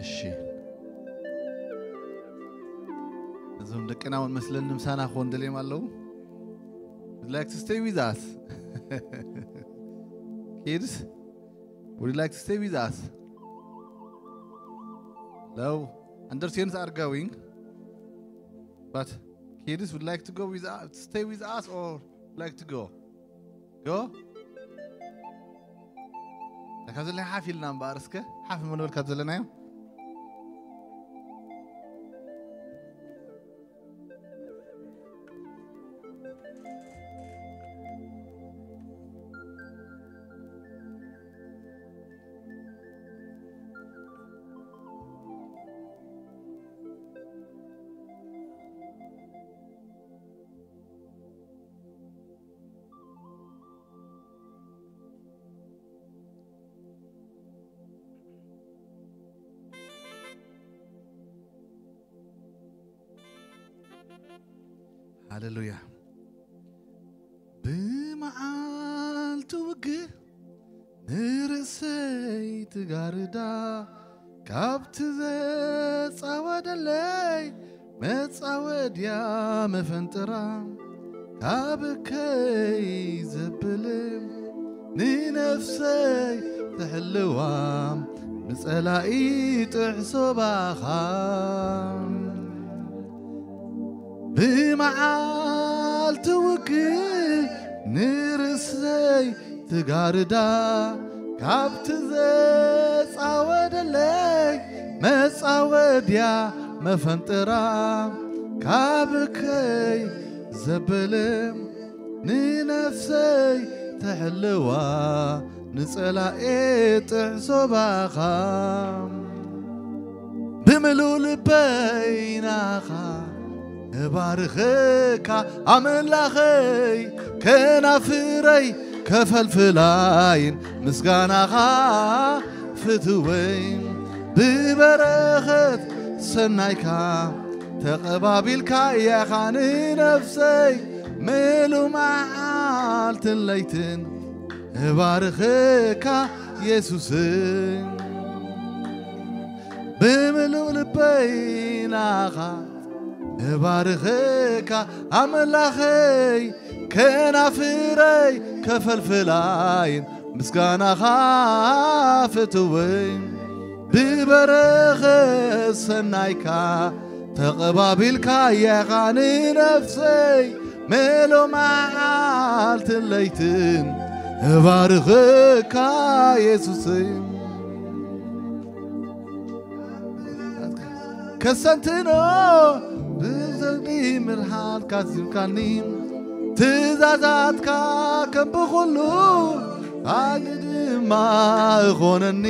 እሺ፣ እዞም ደቅና እውን መስለኒ ምሳና ክኾን ደልዮም ኣለዉ። Would like to stay with us? Kids, would you like to stay with us? Hello? Understand are going, but kids would like to go with us, stay with us or like to go? Go? ካብ ዘለና ሓፍ ኢልና እምበኣር እስከ ሓፍ ምንብል ካብ ዘለናዮ። ሃሌሉያ። ብመዓልቲ ውግእ ንርእሰይ ትጋርዳ፣ ካብቲ ዘጻወደለይ መጻወድያ መፈንጥራ፣ ካብ ከይ ዘብል ንነፍሰይ ትሕልዋ፣ ንጸላኢ ጥሕሶ ባኻ። ብመዓልቲ ውግእ ንርእሰይ ትጋርዳ፣ ካብቲ ዘጻወደለይ መጻወድያ መፈንጥራ፣ ካብ ከይ ዘብል ንነፍሰይ ትሕልዋ፣ ንጸላኤ ጥሕሶ ባኻ። ብምሉእ ልበይ ናኻ እባርኸካ ኣምላኸይ፣ ከናፍረይ ከፈልፍላይን ምስጋናኻ ፍትወይ። ብበረኸት ሰናይካ ተቐባቢልካ ኢኻ ንነፍሰይ፣ ምሉእ መዓልትን ለይትን እባርኸካ የሱስ። ብምሉእ ልበይ ናኻ እባርኸካ ኣምላኸይ፣ ከናፍረይ ከፈልፍላይን ምስጋናኻ ፍትወይ። ብበረኸት ሰናይካ ተቐባቢልካ ኢኻ ንነፍሰይ፣ ምሉእ መዓልትን ለይትን እባርኸካ የሱሰይ። ከሰንትኖ ብዘግዲ ምርሃልካ ዝብካኒ፣ ትእዛዛትካ ከም ብኹሉ ኣግድማ እኾነኒ።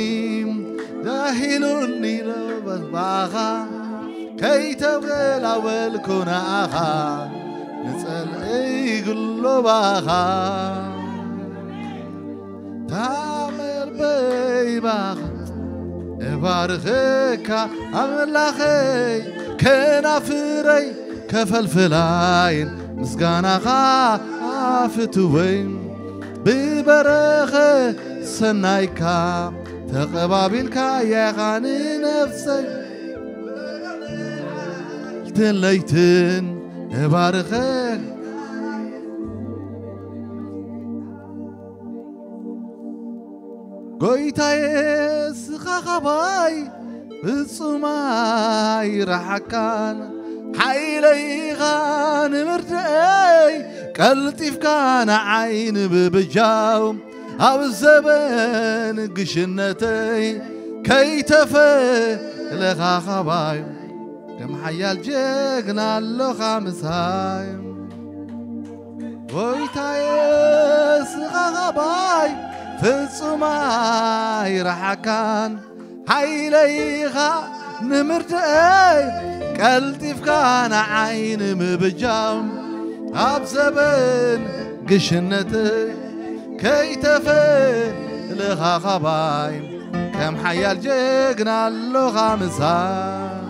ዳሂሉኒ ለበባኻ ከይተወላወልኩ ንኣኻ፣ ንጸልኢ ግሎባኻ። ታመር በይባኻ እባርኸካ ኣምላኸይ፣ ከናፍረይ ከፈልፍላይን ምስጋናኻ ፍትወይ። ብበረኸት ሰናይካ ተቐባቢልካ ኢኻ ንነፍሰይ፣ ትለይትን እባርኸ። ጎይታየ፣ ስኻ ኻባይ ፍጹም ኣይረሓካን፣ ሓይለይ ኢኻ ንምርድኣይ፣ ቀልጢፍካ ንዓይ ንምብጃው፣ ኣብ ዘበን ግሽነተይ ከይተፈለኻ ኻባይ፣ ከም ሓያል ጀግና ኣሎኻ ምሳይ። ጎይታየ፣ ስኻ ኻባይ ፍጹም ኣይረሓካን፣ ሓይለይ ኢኻ ንምርድኣይ፣ ቀልጢፍካ ንዓይ ንምብጃው፣ ኣብ ዘበን ግሽነተይ ከይተፈለኻ ኻባይ፣ ከም ሓያል ጀግና ኣሎኻ ምሳይ።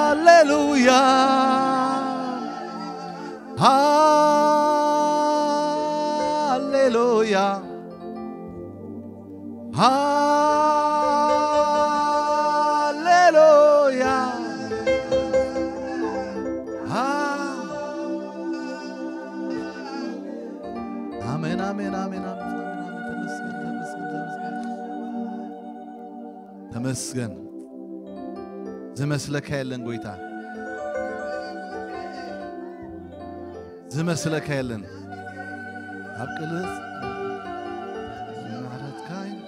ሃሌሉያ፣ ሃሌሉያ። ተመስገን። ዝመስለካ የለን ጎይታ፣ ዝመስለካ የለን። ኣብ ቅልጽ ምሕረትካ እዩ፣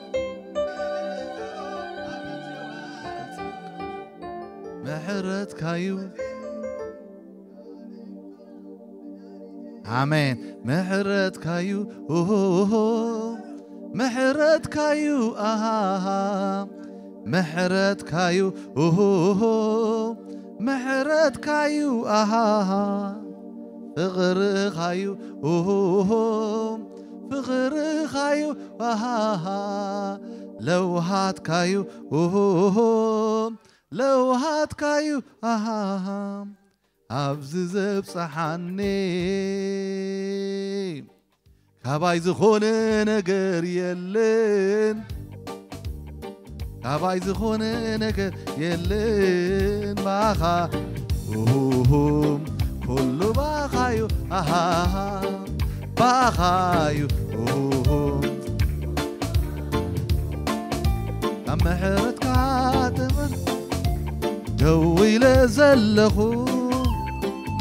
ምሕረትካ እዩ። ኣሜን። ምሕረትካ እዩ፣ ኦሆ፣ ምሕረትካ እዩ፣ ኣሃሃ። ምሕረትካ እዩ፣ ኦሆ፣ ምሕረትካ እዩ፣ ኣሃሃ። ፍቕርኻ እዩ፣ ኦሆ፣ ፍቕርኻ እዩ፣ ኣሃሃ። ለውሃትካ እዩ፣ ኦሆ፣ ለውሃትካ እዩ፣ ኣሃሃ። ኣብዚ ዘብጽሓኒ ካባይ ዝኾነ ነገር የለን፣ ካባይ ዝኾነ ነገር የለን። ባኻ፣ ኡሁሁም፣ ኩሉ ባኻዩ፣ ኣሃሃ፣ ባኻዩ፣ ኡሁሁም። ካብ ምሕረትካ ጥበብ ደው ኢለ ዘለኹ፣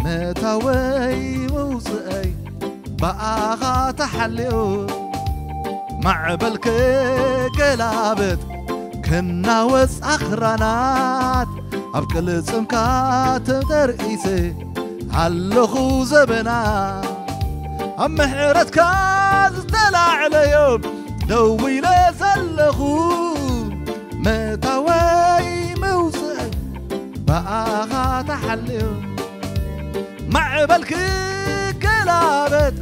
መእታወይ መውፅኣይ ብኣኻ ተሓልዮ። ማዕበል ክገላበጥ ክናወጽ ኣኽራናት፣ ኣብ ቅልጽምካ ተደርኢሰ ኣለኹ ዘበና። ኣብ ምሕረትካ ዝተላዕለዮ ደው ኢለ ዘለኹ፣ መእታወይ መውፅኣይ ብኣኻ ተሓልዮ። ማዕበል ክገላበጥ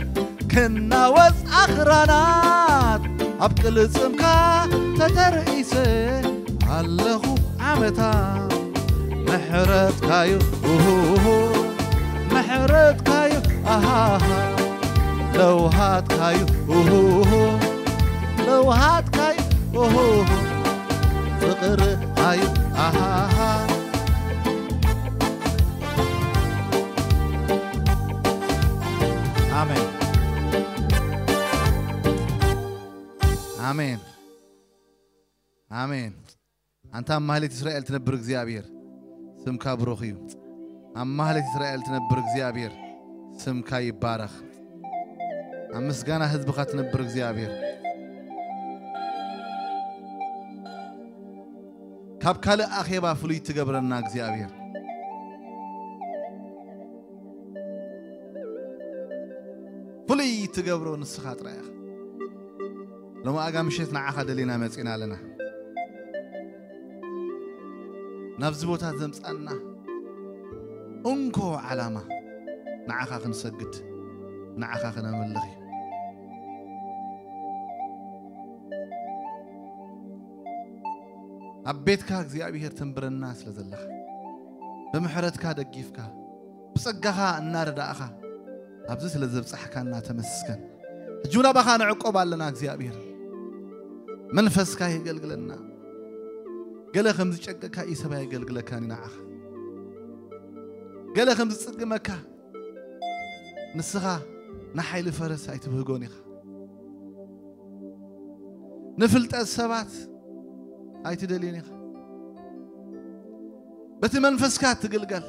ክናወጽ ኣኽራናት፣ ኣብ ቅልጽምካ ተተርኢሰ ኣለኹ ዓመታ። ምሕረትካዩ፣ ኡሁሁ፣ ምሕረትካዩ፣ ኣሃሃ፣ ለውሃትካዩ፣ ኡሁሁ፣ ለውሃትካዩ፣ ኡሁሁ፣ ፍቕርካዩ፣ ኣሃሃ። ኣሜን። ኣሜን። ኣሜን። ኣንታ ኣብ ማህሌት እስራኤል ትነብር እግዚኣብሔር፣ ስምካ ብሩኽ እዩ። ኣብ ማህሌት እስራኤል ትነብር እግዚኣብሔር፣ ስምካ ይባረኽ። ኣብ ምስጋና ህዝብኻ ትነብር እግዚኣብሔር፣ ካብ ካልእ ኣኼባ ፍሉይ ትገብረና እግዚኣብሔር፣ ፍሉይ ትገብሮ ንስኻ ጥራይ ኢኻ። ሎማኣጋ ምሸት ንዓኻ ደሊና መጺና ኣለና። ናብዚ ቦታ ዘምጻና እንኮ ዓላማ ንዓኻ ክንሰግድ፣ ንዓኻ ክነምልኽ እዩ። ኣብ ቤትካ እግዚኣብሔር ተንብረና ስለ ዘለኻ፣ ብምሕረትካ ደጊፍካ፣ ብጸጋኻ እናረዳእኻ፣ ኣብዚ ስለ ዘብጻሕካና ተመስገን። ሕጂ እውን ኣባኻ ንዕቆብ ኣለና እግዚኣብሔር። መንፈስካ የገልግለና። ገለ ከም ዝጨቀካ ኢሰብ ኣየገልግለካን እዩ ንዓኻ። ገለ ከም ዝጽግመካ ንስኻ ንሓይሊ ፈረስ ኣይትብህጎን ኢኻ። ንፍልጠት ሰባት ኣይትደልዮን ኢኻ። በቲ መንፈስካ ትግልገል።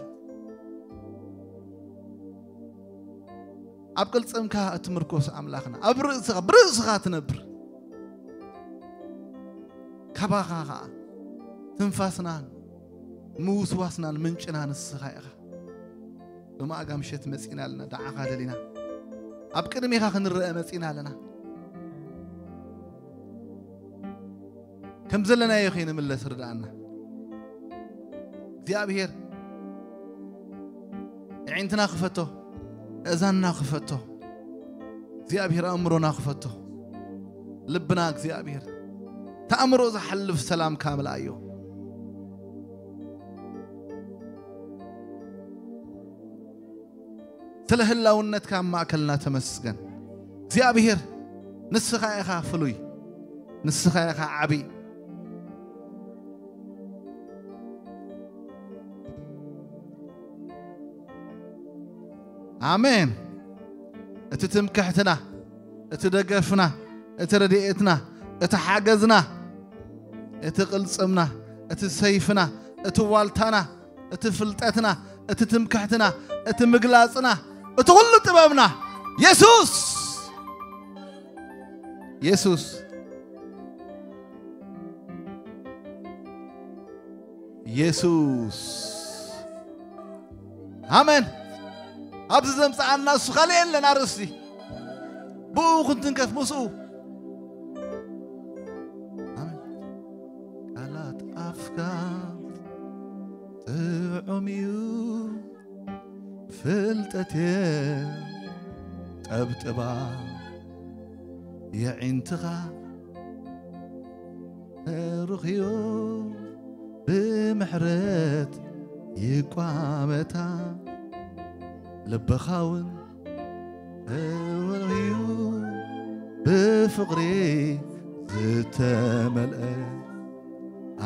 ኣብ ቅልጽምካ እትምርኮስ ኣምላኽና፣ ኣብ ርእስኻ፣ ብርእስኻ ትነብር። ካባኻ ኸኣ ትንፋስናን ምውስዋስናን ምንጭና ንስኻ ኢኻ። ሎማኣጋ ምሸት መጺና ኣለና፣ ደዓኻ ደሊና። ኣብ ቅድሜኻ ክንረአ መጺና ኣለና። ከም ዘለናዮ ከይንምለስ ርድኣና። እግዚኣብሔር ኣዒንትና ክፈቶ፣ እዛንና ክፈቶ፣ እግዚኣብሔር ኣእምሮና ክፈቶ፣ ልብና እግዚኣብሔር ተኣምሮ ዝሓልፍ ሰላምካ ምልኣዮ። ስለ ህላውነትካ ኣብ ማእከልና ተመስገን። እግዚኣብሔር ንስኻ ኢኻ ፍሉይ፣ ንስኻ ኢኻ ዓቢ። ኣሜን። እቲ ትምክሕትና፣ እቲ ደገፍና፣ እቲ ረድኤትና፣ እቲ ሓገዝና፣ እቲ ቅልጽምና፣ እቲ ሰይፍና፣ እቲ ዋልታና፣ እቲ ፍልጠትና፣ እቲ ትምክሕትና፣ እቲ ምግላጽና፣ እቲ ኩሉ ጥበብና የሱስ፣ የሱስ፣ የሱስ። ኣሜን። ኣብዚ ዘምጽኣና እሱ ካልእ የለን። ኣርእስቲ ብኡ ክንትንከፍ ምስኡ። ኣሜን። ቃላት ኣፍካ ጥዑም እዩ፣ ፍልጠት ጠብጥባ የዒንትኻ ርኽዮ ብምሕረት ይቋመታ፣ ልብኻ እውን ተወልዩ ብፍቕሪ ዝተመልአ፣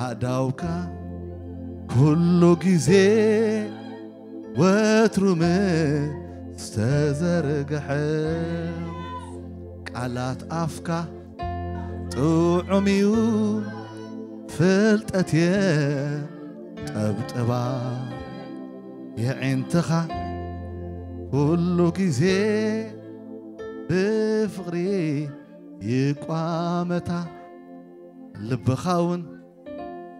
ኣእዳውካ ኩሉ ግዜ ወትሩ ምስ ተዘርግሐ፣ ቃላት ኣፍካ ጥዑም እዩ፣ ፍልጠት ጠብጥባ የዒንትኻ ኩሉ ግዜ ብፍቕሪ ይቋመታ፣ ልብኻ እውን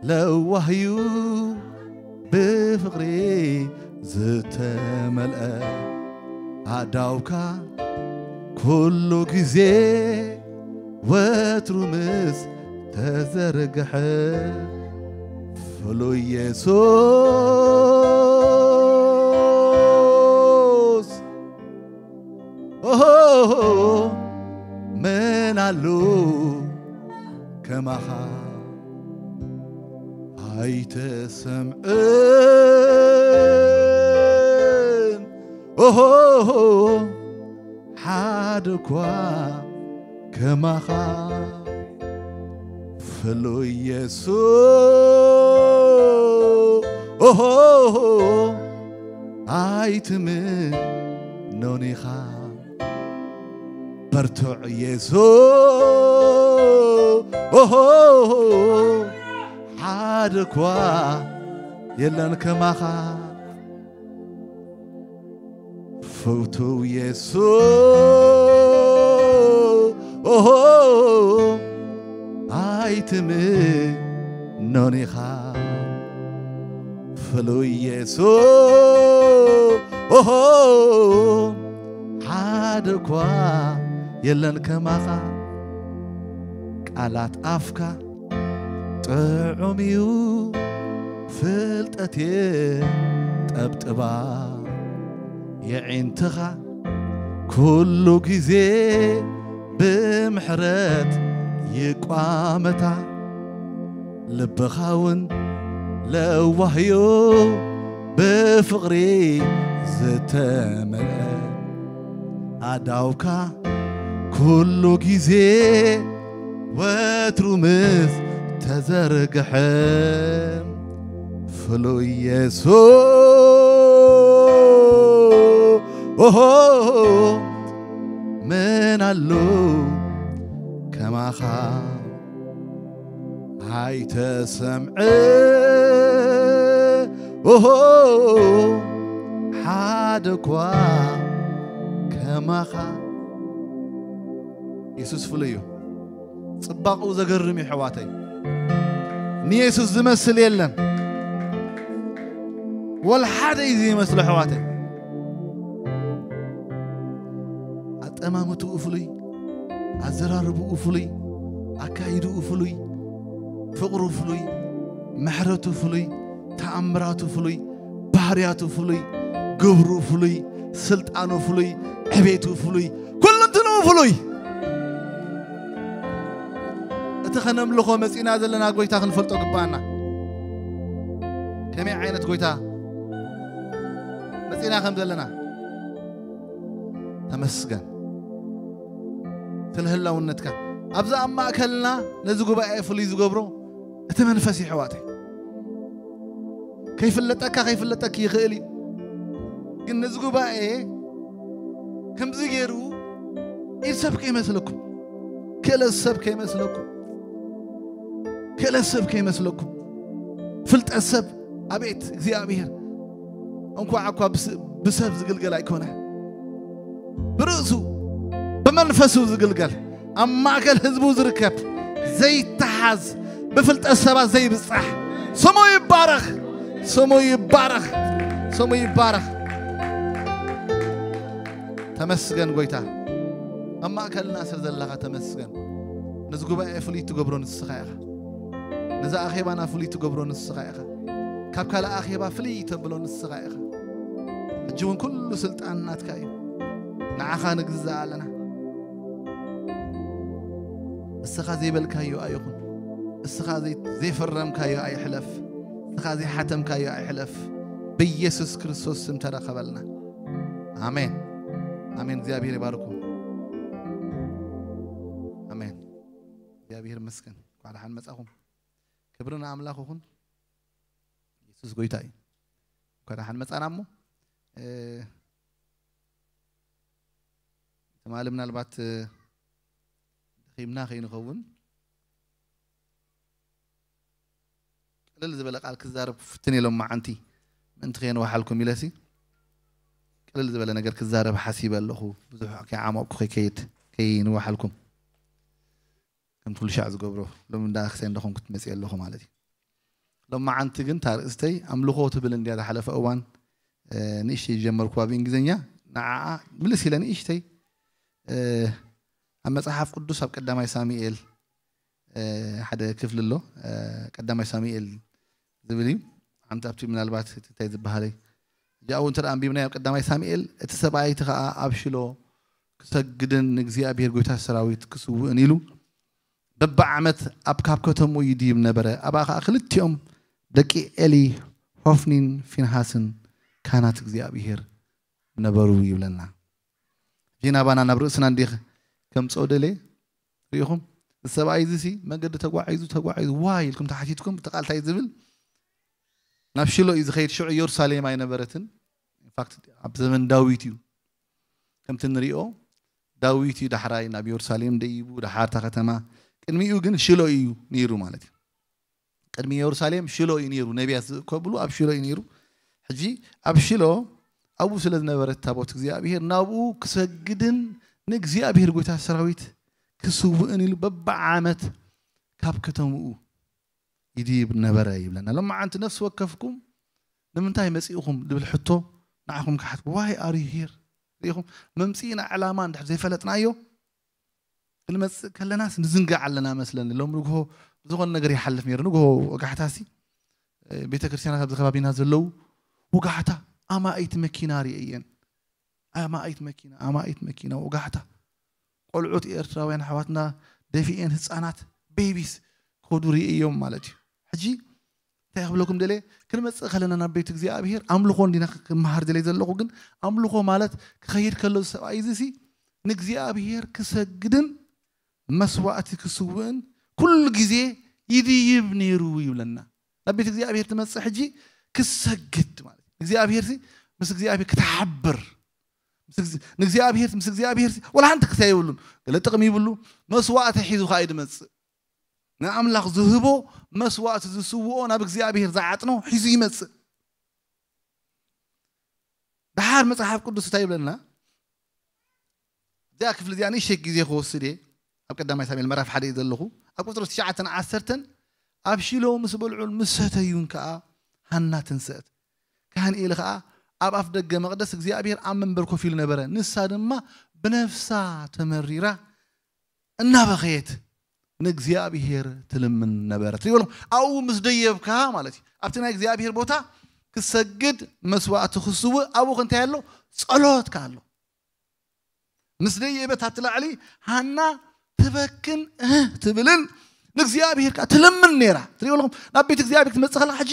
ለዋህዩ ብፍቕሪ ዝተመልአ፣ ኣእዳውካ ኩሉ ግዜ ወትሩ ምስ ተዘርግሐ፣ ፍሉይ የሱስ፣ ኦሆ፣ መን ኣሎ ከማኻ? ኣይተሰምዕን፣ ኦሆ፣ ሓደ እኳ ከማኻ። ፍሉይ የሱስ፣ ኦሆ፣ ኣይትምኖን ኢኻ። በርቱዕ የሱስ፣ ኦሆ፣ ሓደ እኳ የለን ከማኻ። ፍቱው የሱስ፣ ኦሆ፣ ኣይትምኖን ኢኻ። ፍሉይ የሱስ፣ ኦሆ፣ ሓደ እኳ የለን ከማኻ። ቃላት ኣፍካ ጥዑም እዩ፣ ፍልጠት ጠብጥባ የዒንትኻ ኩሉ ግዜ ብምሕረት ይቋመታ። ልብኻ እውን ለዋህዮ ብፍቕሪ ዝተመልአ፣ ኣእዳውካ ኩሉ ግዜ ወትሩ ምስ ተዘርግሐ፣ ፍሉይ የሱስ፣ ኦሆ፣ መን ኣሎ ከማኻ? ኣይተሰምዐ፣ ኦሆ፣ ሓደ እኳ ከማኻ። የሱስ ፍሉይ እዩ። ጽባቕኡ ዘገርም እዩ፣ ኣሕዋተይ። ንየሱስ ዝመስል የለን። ወላ ሓደ እዩ ዘይመስሎ፣ ኣሕዋተይ። ኣጠማምትኡ ፍሉይ፣ ኣዘራርብኡ ፍሉይ፣ ኣካይድኡ ፍሉይ፣ ፍቕሩ ፍሉይ፣ ምሕረቱ ፍሉይ፣ ተኣምራቱ ፍሉይ፣ ባህርያቱ ፍሉይ፣ ግብሩ ፍሉይ፣ ስልጣኑ ፍሉይ፣ ዕቤቱ ፍሉይ፣ ኩሉ እንትንኡ ፍሉይ። እቲ ከነምልኾ መጺና ዘለና ጎይታ ክንፈልጦ ግባኣና። ከመይ ዓይነት ጎይታ መጺና ከም ዘለና። ተመስገን ስለ ህላውነትካ። ኣብዚ ኣብ ማእከልና ነዚ ጉባኤ ፍሉይ ዝገብሮ እቲ መንፈስ እዩ፣ ኣሕዋተይ። ከይፍለጠካ ከይፍለጠኪ ይኽእል እዩ። ግን ነዚ ጉባኤ ከምዚ ገይሩ ኢድ ሰብ ከይመስለኩም፣ ክእለት ሰብ ከይመስለኩም፣ ክእለት ሰብ ከይመስለኩም። ፍልጠት ሰብ፣ ኣቤት እግዚኣብሔር፣ እንኳዕ እኳ ብስ- ብሰብ ዝግልገል ኣይኮነ፣ ብርእሱ ብመንፈሱ ዝግልገል፣ ኣብ ማእከል ህዝቡ ዝርከብ፣ ዘይተሓዝ፣ ብፍልጠት ሰባት ዘይብጻሕ፣ ስሙ ይባረኽ፣ ስሙ ይባረኽ፣ ስሙ ይባረኽ። ተመስገን ጎይታ፣ ኣብ ማእከልና ስለ ዘለኻ ተመስገን። ነዚ ጉባኤ ፍሉይ ትገብሮ ንስኻ ኢኻ። ነዚ ኣኼባና ፍሉይ ትገብሮ ንስኻ ኢኻ። ካብ ካልእ ኣኼባ ፍልይ ተብሎ ንስኻ ኢኻ። ሕጂ እውን ኩሉ ስልጣን ናትካ እዩ። ንዓኻ ንግዛእ ኣለና። እስኻ ዘይበልካዮ ኣይኹን። እስኻ ዘይ- ዘይፈረምካዮ ኣይሕለፍ። እስኻ ዘይሓተምካዮ ኣይሕለፍ። ብኢየሱስ ክርስቶስ ስም ተረኸበልና። ኣሜን። ኣሜን። እግዚኣብሔር ይባርኩም። ኣሜን። እግዚኣብሔር ይመስገን። እንኳዕ ደሓን መጻኹም። ክብሪ ንኣምላኽ ይኹን። ኢየሱስ ጎይታ እዩ። እንኳዕ ደሓን መጻና እሞ፣ እ፣ ትማሊ ምናልባት፣ እ፣ ደኺምና ከይንኸውን ቅልል ዝበለ ቃል ክዛረብ ፍትን ኢሎም መዓንቲ ምእንቲ ከየንዋሓልኩም ኢለሲ ቅልል ዝበለ ነገር ክዛረብ ሓሲበ ኣለኹ። ብዙሕ ከይዓመቕኩ ከይከይድ ከይንዋሓልኩም። ከምቲ ኩሉ ሻዕ ዝገብሮ ሎም እንዳ ክሳይ እንደኾንኩ ትመፅእ ኣለኹ ማለት እዩ። ሎም መዓንቲ ግን ታርእስተይ ኣምልኾ ትብል እንዲያ ዝሓለፈ እዋን፣ እ፣ ንእሽተይ ዝጀመርኩዋ ብእንግሊዝኛ ንዓኣ ምልስ ኢለ ንእሽተይ፣ እ፣ ኣብ መጽሓፍ ቅዱስ ኣብ ቀዳማይ ሳሙኤል፣ እ፣ ሓደ ክፍሊ ኣሎ፣ እ፣ ቀዳማይ ሳሙኤል ዝብል እዩ። ሓንቲ ኣብቲ ምናልባት እቲ እንታይ ዝበሃለ እዩ። እዚኣ እውን እንተ ደኣ ኣንቢብናዮ ኣብ ቀዳማይ ሳሙኤል፣ እቲ ሰብኣይ እቲ ኸኣ ኣብ ሽሎ ክሰግድን ንእግዚኣብሔር ጐይታ ሰራዊት ክስውእን ኢሉ በብዓመት ኣብ ካብ ከተምኡ ይድይብ ነበረ። ኣብኣ ኸኣ ክልቲኦም ደቂ ኤሊ ሆፍኒን ፊንሃስን ካህናት እግዚኣብሔር ነበሩ ይብለና። እዚ ናባና ናብ ርእስና እንዲኽ ከምጽኦ ደልየ ርኢኹም። እዚ ሰብኣይ እዚ ሲ መገዲ ተጓዒዙ ተጓዒዙ ዋይ ኢልኩም ተሓቲትኩም እቲ ቃል እንታይ ዝብል ናብ ሽሎ እዩ ዝኸይድ። ሽዑ ኢየሩሳሌም ኣይነበረትን። ኢንፋክት ኣብ ዘመን ዳዊት እዩ። ከምቲ ንሪኦ ዳዊት እዩ ዳሕራይ ናብ ኢየሩሳሌም ደይቡ ደሓር እታ ከተማ። ቅድሚኡ ግን ሽሎ እዩ ነይሩ ማለት እዩ። ቅድሚ ኢየሩሳሌም ሽሎ እዩ ነይሩ። ነቢያት ዝእከብሉ ኣብ ሽሎ እዩ ነይሩ። ሕጂ ኣብ ሽሎ ኣብኡ ስለ ዝነበረት ታቦት እግዚኣብሔር ናብኡ ክሰግድን ንእግዚኣብሔር ጐይታ ሰራዊት ክስውእን ኢሉ በብዓመት ካብ ከተምኡ ይድይብ ነበረ ይብለና። ሎማዓንቲ ነፍሲ ወከፍኩም ንምንታይ መጺእኹም ዝብል ሕቶ ንዓኹም ክሓት ዋይ ኣር ዩ ሂር ርኢኹም መምጽኢና ዕላማ እንድሕር ዘይፈለጥናዮ ክንመጽእ ከለናስ ንዝንጋዕ ኣለና መስለኒ። ሎም ንግሆ ብዝኾነ ነገር ይሓልፍ ነይሩ። ንግሆ ወጋሕታሲ ቤተ ክርስቲያናት ኣብዚ ከባቢና ዘለዉ ወጋሕታ ኣማኢት መኪና ርእየን። ኣማኢት መኪና ኣማኢት መኪና ወጋሕታ ቆልዑት ኤርትራውያን ኣሕዋትና ደፊኤን ህፃናት ቤቢስ ከዱ ርእዮም ማለት እዩ። ሕጂ እንታይ ክብለኩም ደለ ክንመፅእ ከለና ናብ ቤት እግዚኣብሔር ኣምልኾ እንዲና ክመሃር ደለ ዘለኹ ግን ኣምልኾ ማለት ክኸይድ ከሎ ሰብኣይ እዚ ንእግዚኣብሔር ክሰግድን መስዋእቲ ክስውእን ኩሉ ግዜ ይድይብ ነይሩ ይብለና። ናብ ቤት እግዚኣብሔር ትመፅእ ሕጂ ክሰግድ ማለት እዩ። እግዚኣብሔር ሲ ምስ እግዚኣብሔር ክትሓብር ንእግዚኣብሔር ምስ እግዚኣብሔር ወላ ሓንቲ ክሳይ የብሉን። ገለ ጥቕሚ ይብሉ መስዋእቲ ሒዙ ከዓ እዩ ዝመፅእ። ንኣምላኽ ዝህቦ መስዋእቲ ዝስውኦ ናብ እግዚኣብሔር ዝዓጥኖ ሒዙ ይመፅእ። ደሓር መፅሓፍ ቅዱስ እንታይ ይብለና? እዚኣ ክፍሊ እዚኣ ንእሽተይ ግዜ ክወስድ እየ። ኣብ ቀዳማይ ሳሙኤል ምዕራፍ ሓደ እዩ ዘለኹ። ኣብ ቁፅሪ ትሽዓተን ዓሰርተን ኣብ ሺሎ ምስ በልዑን ምስ ሰተዩን ከዓ ሃና ትንስአት። ካህን ኤሊ ከዓ ኣብ ኣፍ ደገ መቕደስ እግዚኣብሔር ኣብ መንበር ኮፍ ኢሉ ነበረ። ንሳ ድማ ብነፍሳ ተመሪራ እናበኸየት ንእግዚኣብሔር ትልምን ነበረት። ትሪእዎ ኣለኹም ኣብኡ ምስ ደየብካ ማለት እዩ። ኣብቲ ናይ እግዚኣብሔር ቦታ ክሰግድ መስዋእቲ ክስውእ ኣብኡ ከ እንታይ ኣሎ? ጸሎት ከ ኣሎ። ምስ ደየበት ኣብቲ ላዕሊ ሃና ትበክን እህ ትብልን ንእግዚኣብሔር ከኣ ትልምን ነይራ። ትሪእዎ ኣለኹም ናብ ቤት እግዚኣብሔር ክትመጽእ ከለኻ ሕጂ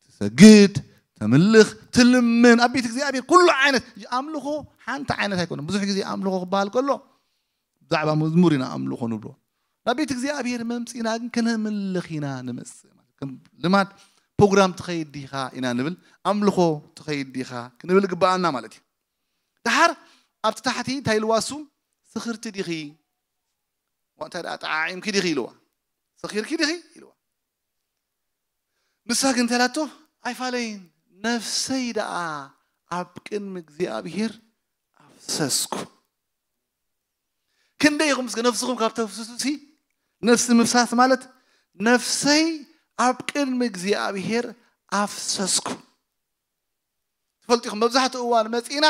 ትሰግድ፣ ተምልኽ፣ ትልምን ኣብ ቤት እግዚኣብሔር ኩሉ ዓይነት ኣምልኾ ሓንቲ ዓይነት ኣይኮነን። ብዙሕ ግዜ ኣምልኾ ክበሃል ከሎ ብዛዕባ መዝሙር ኢና ኣምልኾ ንብሎ። ናብ ቤት እግዚኣብሔር መምፂና ግን ከነምልኽ ኢና ንመፅእ። ልማድ ፕሮግራም ትኸይድ ዲኻ ኢና ንብል፣ ኣምልኾ ትኸይድ ዲኻ ክንብል ግበኣና ማለት እዩ። ደሓር ኣብቲ ታሕቲ እንታይ ኢልዋ እሱ? ስኽርቲ ዲኺ? እንታይ ደኣ ጠዓዒምኪ ዲኺ ኢልዋ? ሰኺርኪ ዲኺ ኢልዋ? ንሳ ግን እንተላቶ ኣይፋለይን፣ ነፍሰይ ደኣ ኣብ ቅድሚ እግዚኣብሔር ኣፍሰስኩ። ክንደይ ኢኹም እስከ ነፍስኹም ካብ ተፍስሱ ሲ? ነፍሲ ምፍሳስ ማለት ነፍሰይ ኣብ ቅድሚ እግዚኣብሔር ኣፍሰስኩ። ትፈልጡ ኢኹም፣ መብዛሕትኡ እዋን መጺና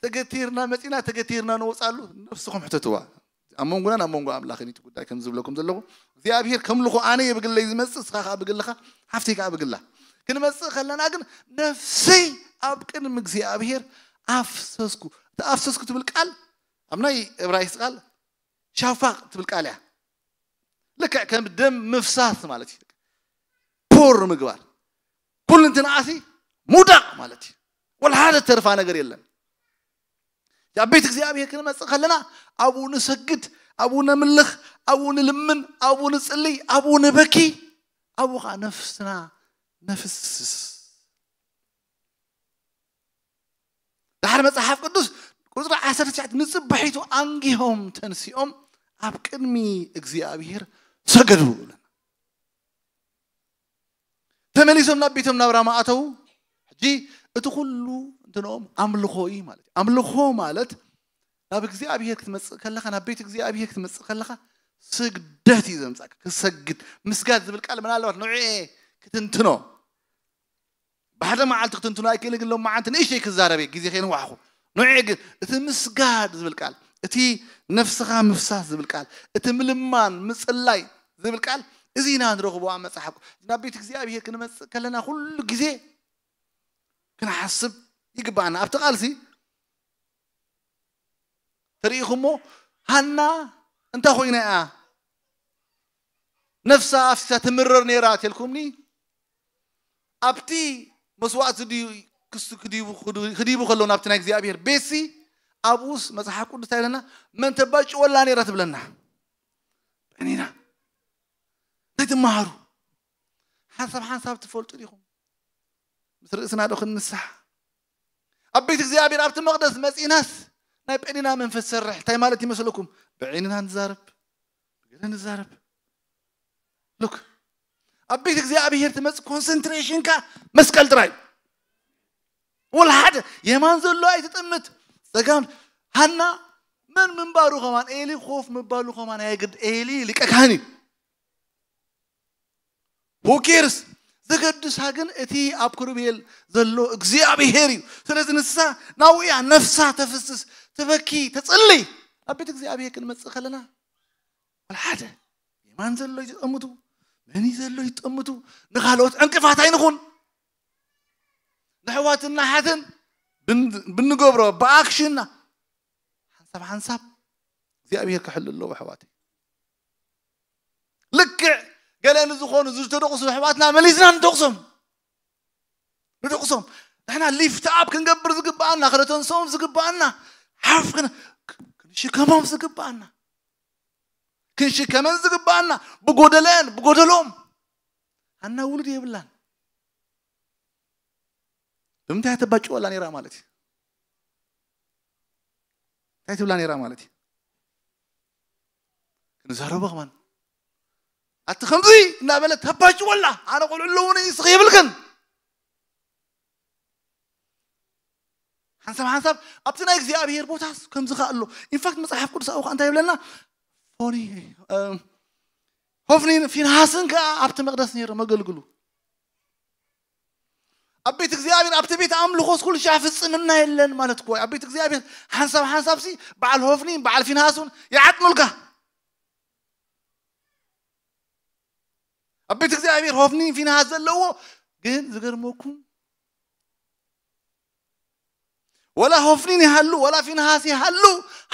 ተገቲርና፣ መጺና ተገቲርና ንወጻሉ። ነፍስኹም ሕተትዋ፣ ኣብ መንጎናን ኣብ መንጎ ኣምላኽን እዩ እቲ ጉዳይ። ከም ዝብለኩም ዘለኹ እግዚኣብሔር ከምልኹ ኣነ እየ ብግለይ ዝመጽእ፣ ንስኻ ከኣ ብግልኻ፣ ሓፍተይ ከኣ ብግላ። ክንመጽእ ከለና ግን ነፍሰይ ኣብ ቅድሚ እግዚኣብሔር ኣፍሰስኩ። እቲ ኣፍሰስኩ ትብል ቃል ኣብ ናይ እብራይስጥ ቃል ሻፋቅ ትብል ቃል እያ። ልክዕ ከም ደም ምፍሳስ ማለት እዩ። ፖር ምግባር፣ ኩሉ እንትንኣሲ ምውዳቕ ማለት እዩ። ወላ ሓደ ተርፋ ነገር የለን። ኣብ ቤት እግዚኣብሔር ክንመጽእ ከለና ኣብኡ ንሰግድ፣ ኣብኡ ነምልኽ፣ ኣብኡ ንልምን፣ ኣብኡ ንጽልይ፣ ኣብኡ ንበኪ፣ ኣብኡ ከዓ ነፍስና ነፍስስ። ድሓር መጽሓፍ ቅዱስ ቁጽሪ ዓሰርተ ትሽዓተ ንጽባሒቱ ኣንጊሆም ተንሲኦም ኣብ ቅድሚ እግዚኣብሔር ሰገዱ። ተመሊሶም ናብ ቤቶም ናብ ራማ ኣተዉ። ሕጂ እቲ ኩሉ እንትንኦም ኣምልኾ እዩ ማለት እዩ። ኣምልኾ ማለት ናብ እግዚኣብሔር ክትመጽእ ከለኻ፣ ናብ ቤት እግዚኣብሔር ክትመጽእ ከለኻ ስግደት እዩ ዘምጻእካ። ክሰግድ፣ ምስጋድ ዝብል ቃል ምናልባት ንዕኤ ክትንትኖ ብሓደ መዓልቲ ክትንትኖ ኣይክእልን፣ ግን ሎም መዓልቲ ንእሽተይ ክዛረብ እየ፣ ግዜ ከይንዋሕኹ። ንዕኤ ግን እቲ ምስጋድ ዝብል ቃል፣ እቲ ነፍስኻ ምፍሳስ ዝብል ቃል፣ እቲ ምልማን ምጽላይ ዝብል ቃል፣ እዚ ኢና ንረኽቦ ኣብ መጽሓፍ። ናብ ቤት እግዚኣብሔር ክንመጽእ ከለና ኩሉ ግዜ ክንሓስብ ይግባኣና። ኣብቲ ቃልሲ ተርእኹሞ፣ ሃና እንታይ ኮይና እያ ነፍሳ ኣፍሲሳ ትምረር ነይራ ትልኩምኒ? ኣብቲ መስዋዕቲ ድዩ ክስ-፣ ክዲቡ፣ ክዲቡ ከሎ ናብቲ ናይ እግዚኣብሔር ቤትሲ፣ ኣብኡስ መጽሓፍ ቅዱስ እንታይ ይብለና? መን ተባጭወላ ነይራ ትብለና? ጴኒና። እንታይ ትመሃሩ? ሓንሳብ ሓንሳብ ትፈልጡ ዲኹም? ምስ ርእስና ዶ ክንንሳሕ? ኣብ ቤት እግዚኣብሔር ኣብቲ መቕደስ መጺእናስ ናይ ጴኒና መንፈስ ሰርሕ። እንታይ ማለት ይመስለኩም? ብዐይንና ንዛረብ፣ ብገለ ንዛረብ። ሉክ፣ ኣብ ቤት እግዚኣብሔር ትመጽእ ኮንሰንትሬሽንካ መስቀል ጥራይ። ወላ ሓደ የማን ዘሎ ኣይትጥምት፣ ጸጋም። ሃና መን ምንባሩ ከማን፣ ኤሊ ኮፍ ምባሉ ከማን ኣየግድ፣ ኤሊ ሊቀ ካህን እዩ። Who cares? ዘገድሳ ግን እቲ ኣብ ክሩቤል ዘሎ እግዚኣብሔር እዩ። ስለዚ ንሳ ናብኡ እያ ነፍሳ ተፍስስ፣ ትበኪ፣ ተጽልይ። ኣብ ቤት እግዚኣብሔር ክንመጽእ ከለና ወላ ሓደ የማን ዘሎ ይጠምቱ፣ መን ዘሎ ይጠምቱ፣ ንኻልኦት ዕንቅፋት ኣይንኹን። ንሕዋትና ሓትን ብን-፣ ብንገብሮ ብኣክሽንና ሓንሳብ ሓንሳብ እግዚኣብሔር ክሕሉ ኣለዎ ኣሕዋተይ። ልክዕ ገለ ንዝኾኑ ዝተደቑሱ ኣሕዋትና መሊስና ንደቑሶም፣ ንደቑሶም። ንሕና ሊፍት ኣፕ ክንገብር ዝግብኣና፣ ክነተንስኦም ዝግብኣና፣ ሓፍ ክን-፣ ክንሽከሞም ዝግብኣና፣ ክንሽከመን ዝግብኣና፣ ብጎደለን ብጎደሎም። ሃና ውሉድ የብላን። ብምንታይ ተባጭወላ ነይራ ማለት እዩ? እንታይ ትብላ ነይራ ማለት እዩ? ክንዛረቦ ከማን። ኣቲ ከምዚ እናበለ ተባጭወላ፣ ኣነ ቆልዑ ኣለውኒ፣ ንስኺ የብልክን። ሓንሳብ ሓንሳብ ኣብቲ ናይ እግዚኣብሔር ቦታስ ከምዚ ከኣ ኣሎ። ኢንፋክት መጽሓፍ ቅዱስ ኣብኡ ከኣ እንታይ ይብለና? ፎኒ፣ እ፣ ሆፍኒን ፊንሃስን ከኣ ኣብቲ መቕደስ ነይሮም ኣገልግሉ። ኣብ ቤት እግዚኣብሔር፣ ኣብቲ ቤት ኣምልኾስ ኩሉ ሻዕ ፍጽምና የለን ማለት እኮ እዩ። ኣብ ቤት እግዚኣብሔር ሓንሳብ ሓንሳብሲ በዓል ሆፍኒን በዓል ፊንሃስን ይዓጥኑልካ። ኣብ ቤት እግዚኣብሔር ሆፍኒን ፊንሃስ ዘለዎ ግን ዝገርመኩም፣ ወላ ሆፍኒን ይሃሉ፣ ወላ ፊንሃስ ይሃሉ፣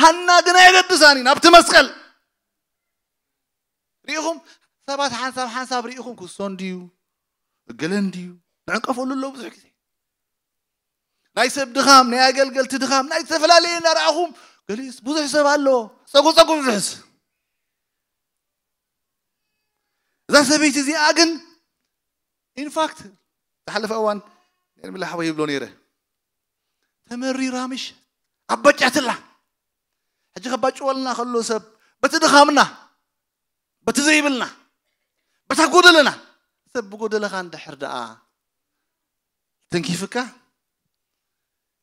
ሃና ግን ኣየገድሳን እዩ ናብቲ መስቀል። ርኢኹም፣ ሰባት ሓንሳብ ሓንሳብ ርኢኹም፣ ክሶ እንድዩ፣ እገለ እንድዩ፣ ንዕንቀፈሉ ኣሎ ብዙሕ ግዜ። ናይ ሰብ ድኻም፣ ናይ ኣገልገልቲ ድኻም፣ ናይ ዝተፈላለየ እናረኣኹም፣ ገሊኡስ ብዙሕ ሰብ ኣሎ፣ ጸጉ ጸጉ ብዙሕስ። እዛ ሰበይቲ እዚኣ ግን፣ ኢንፋክት፣ ዝሓለፈ እዋን፣ ኤርሚላ ሓወይ ይብሎ ነይረ። ተመሪራ ምሽ ኣባጫትላ። ሕጂ ከባጭወልና ከሎ ሰብ፣ በቲ ድኻምና፣ በቲ ዘይብልና፣ በታ ጎደለና፣ ሰብ ብጎደለኻ እንድሕር ደኣ ተንኪፍካ፣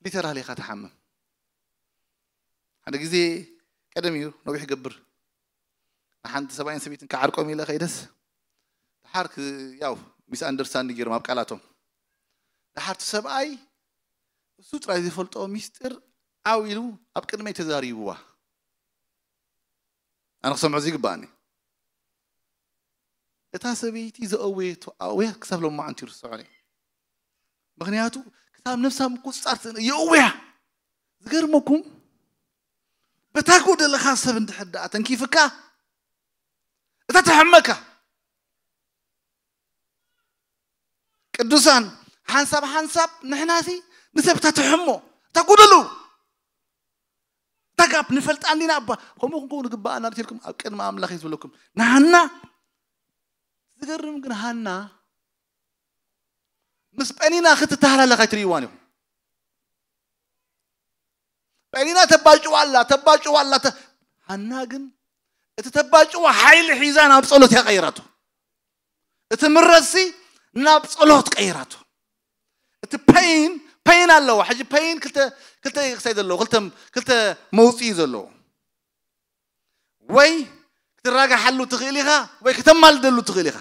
ሊተራሊ ኢኻ ትሓምም። ሓደ ግዜ ቀደም እዩ፣ ነዊሕ ይገብር፣ ንሓንቲ ሰብኣይን ሰበይትን ክዓርቆም ኢለ ከይደስ፣ ደሓር ክ-፣ ያው ሚስ ኣንደርስታንድ ገይሮም ኣብ ቃላቶም። ደሓር እቲ ሰብኣይ እሱ ጥራይ ዝፈልጦ ሚስጥር ዓው ኢሉ ኣብ ቅድመይ ተዛሪብዋ። ኣነ ክሰምዖ ዝግባኣኒ። እታ ሰበይቲ ዘእወየቶ ኣውያ ክሳብ ሎማዓንቲ ይርስዖ እየ። ምኽንያቱ ክሳብ ነብሳ ምቁፅፃር ትእነ የእውያ። ዝገርመኩም፣ በታ ጎደለኻ ሰብ እንድሕር ደኣ ተንኪፍካ፣ እታ ተሕመካ። ቅዱሳን፣ ሓንሳብ ሓንሳብ ንሕናሲ ንሰብ እታ ትሕሞ፣ እታ ጎደሉ፣ እታ ጋፕ ንፈልጣ እንዲና እባ። ከምኡ ክንከውን ግባኣና ኢልኩም ኣብ ቅድሚ ኣምላኽ እዩ ዝብለኩም። ንሃና ዝገርም ግን ሃና ምስ ጴኒና ክትተሃላለኽ ኣይትርእይዋን ኢኹም። ጴኒና ተባጭዋ ኣላ፣ ተባጭዋ ኣላ። ተ-፣ ሃና ግን እቲ ተባጭዋ ሓይሊ ሒዛ ናብ ጸሎት እያ ቀይራቶ። እቲ ምረትሲ ናብ ጸሎት ቀይራቶ። እቲ ፔይን፣ ፔይን ኣለዋ። ሕጂ ፔይን ክልተ፣ ክልተ ክሳይ ዘለዎ፣ ክልተ፣ ክልተ መውጽኢ ዘለዎ። ወይ ክትራጋሓሉ ትኽእል ኢኻ፣ ወይ ከተማልደሉ ትኽእል ኢኻ።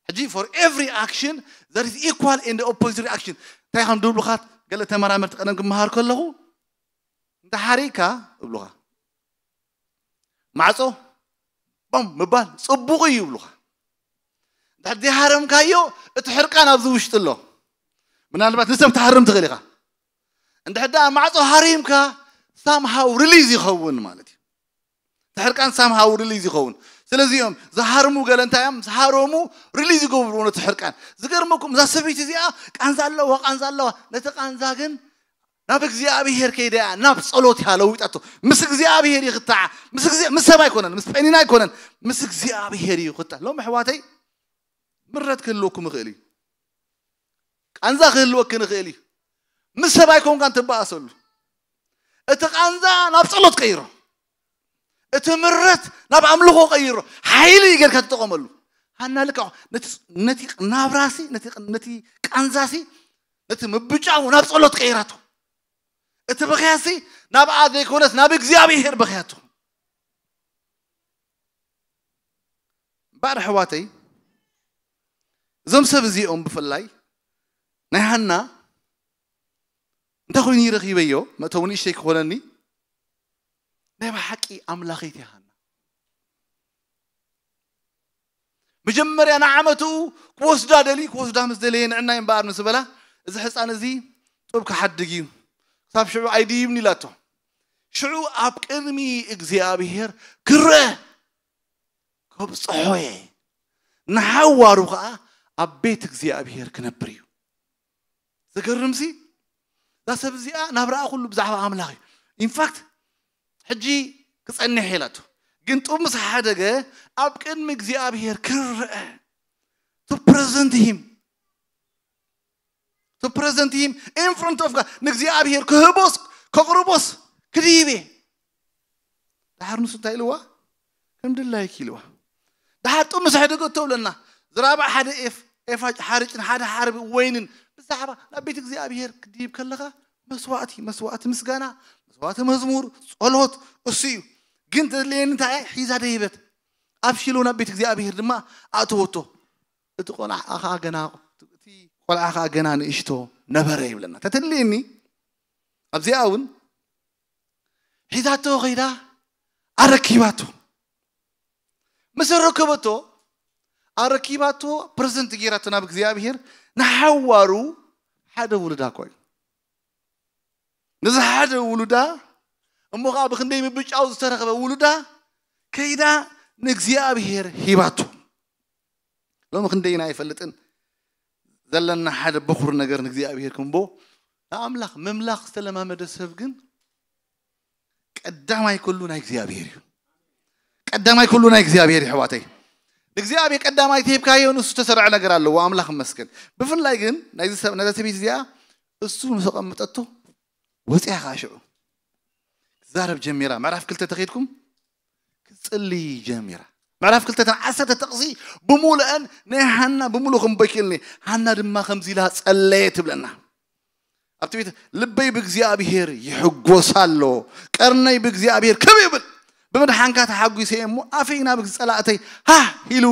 ሕጂ for every action there is equal and opposite reaction። እንታይ ከም ድብሉኻት ገለ ተመራመርቲ ቀደም ክመሃር ከለኹ፣ እንተ ሓሪእካ እብሉኻ፣ ማዕጾ ቦም ምባል ጽቡቕ እዩ ይብሉኻ። እንድሕር ዘይሃረምካዮ፣ እቲ ሕርቃን ኣብዚ ውሽጢ ኣሎ። ምናልባት ንሰብ ትሃርም ትኽእል ኢኻ። እንድሕር ደኣ ማዕጾ ሃሪምካ፣ ሳምሃው ሪሊዝ ይኸውን ማለት እዩ። እቲ ሕርቃን ሳምሃው ሪሊዝ ይኸውን። ስለዚ እዮም ዝሃርሙ፣ ገለ እንታይ እዮም ዝሃረሙ፣ ሪሊዝ ይገብርዎ ነቲ ሕርቃን። ዝገርመኩም፣ እዛ ሰበይቲ እዚኣ ቃንዛ ኣለዋ፣ ቃንዛ ኣለዋ። ነቲ ቃንዛ ግን ናብ እግዚኣብሔር ከይዳ እያ፣ ናብ ጸሎት እያ ለዊጣቶ። ምስ እግዚኣብሔር ይኽታዓ። ምስ እግዚኣብ-፣ ምስ ሰብ ኣይኮነን፣ ምስ ጴኒና ኣይኮነን፣ ምስ እግዚኣብሔር እዩ ይኽታዕ። ሎም ኣሕዋተይ፣ ምረት ክህልወኩም ይኽእል እዩ። ቃንዛ ክህልወክን ይኽእል እዩ። ምስ ሰብ ኣይኮንካን ትበኣሰሉ። እቲ ቃንዛ ናብ ጸሎት ቀይሮ። እቲ ምረት ናብ ኣምልኾ ቀይሮ። ሓይሊ ጌርካ ትጠቐመሉ። ሃና ልክዕ ነቲ፣ ነቲ ናብራሲ፣ ነቲ፣ ነቲ ቃንዛሲ፣ ነቲ ምብጫው ናብ ጸሎት ቀይራቶ። እቲ ብኽያሲ ናብኣ ዘይኮነስ ናብ እግዚኣብሔር በኽያቶ። እምበኣር ኣሕዋተይ፣ እዞም ሰብ እዚኦም ብፍላይ ናይ ሃና እንታይ ኮይኑ ይረኺበዮ፣ መእተዊ ንእሽተይ ክኾነኒ፣ ናይ ብሓቂ ኣምላኸይቲ ሃና። መጀመርያ ንዓመትኡ ክወስዳ ደሊ፣ ክወስዳ ምስ ደለየ ንዕናይ እምበኣር ምስ በላ፣ እዚ ሕፃን እዚ ጡብ ክሓድግ እዩ፣ ክሳብ ሽዑ ኣይድይብን ኢላቶ። ሽዑ ኣብ ቅድሚ እግዚኣብሔር ክረአ ከብጽሖ እየ፣ ንሓዋሩ ኸኣ ኣብ ቤት እግዚኣብሔር ክነብር እዩ። ዘገርምሲ፣ እዛ ሰብ እዚኣ ናብራኣ ኩሉ ብዛዕባ ኣምላኽ እዩ። ኢንፋክት፣ ሕጂ ክጸንሕ ኢላቶ። ግን ጡብ ምስ ሓደገ ኣብ ቅድሚ እግዚኣብሔር ክረአ፣ to present him፣ to present him in front of God፣ ንእግዚኣብሔር ክህቦስ ከቕርቦስ ክድይብ እየ። ደሓር ንሱ እንታይ ኢልዋ? ከም ድላይኪ ኢልዋ። ደሓር ጡብ ምስ ሕደገቶ እብለና፣ ዝራባዕ ሓደ ኤፍ፣ ኤፋ ሓርጭን ሓደ ሓርቢ ወይንን ብዛዕባ ናብ ቤት እግዚኣብሔር ክድይብ ከለኻ መስዋእቲ፣ መስዋእቲ ምስጋና፣ መስዋእቲ መዝሙር፣ ጸሎት፣ እሱ እዩ። ግን ተድልየኒ እንታይ እያ? ሒዛ ደይበት። ኣብ ሺሎ ናብ ቤት እግዚኣብሔር ድማ ኣእተወቶ። እቲ ቆልዓ ኸኣ ገና፣ እቲ ቆልዓ ኸኣ ገና ንእሽቶ ነበረ ይብለና። ተተድልየኒ ኣብዚኣ እውን ሒዛቶ ኸይዳ ኣረኪባቶ። ምስ ኣረከበቶ፣ ኣረኪባቶ ፕረዘንት ጌራቶ ናብ እግዚኣብሔር፣ ንሓዋሩ ሓደ ውሉዳ እኮ እዩ። ነዚ ሓደ ውሉዳ፣ እሞ ኸዓ ብኽንደይ ምብጫው ዝተረኸበ ውሉዳ፣ ከይዳ ንእግዚኣብሔር ሂባቶ። ሎሚ ክንደይና ኣይፈልጥን፣ ዘለና ሓደ ብኹር ነገር ንእግዚኣብሔር ክንቦ፣ ንኣምላኽ ምምላኽ ዝተለማመደ ሰብ ግን ቀዳማይ ኩሉ ናይ እግዚኣብሔር እዩ። ቀዳማይ ኩሉ ናይ እግዚኣብሔር እዩ፣ ኣሕዋተይ። ንእግዚኣብሔር ቀዳማይ ተሂብካዮ፣ ንሱ ዝተሰርዐ ነገር ኣለዎ። ኣምላኽ ይመስገን። ብፍላይ ግን ናይዚ ሰብ፣ ነዛ ሰበይቲ እዚኣ እሱ ምስ ኣቐመጠቶ፣ ወፂኣ ኸዓ ሽዑ ክትዛረብ ጀሚራ። ምዕራፍ ክልተ ተኸይድኩም ክትጽሊ ጀሚራ። ምዕራፍ ክልተ እተን ዓሰርተ ጥቕሲ ብምሉአን ናይ ሃና ብምሉእ ክንቦ ይክእልኒ። ሃና ድማ ከምዚ ኢላ ጸለየ ትብለና። ኣብቲ ቤት ልበይ ብእግዚኣብሔር ይሕጎስ ኣሎ፣ ቀርነይ ብእግዚኣብሔር ከም ይብል፣ ብምድሓንካ ተሓጒሰ እየ እሞ ኣፈይ ናብ ጸላእተይ ሃህ ኢሉ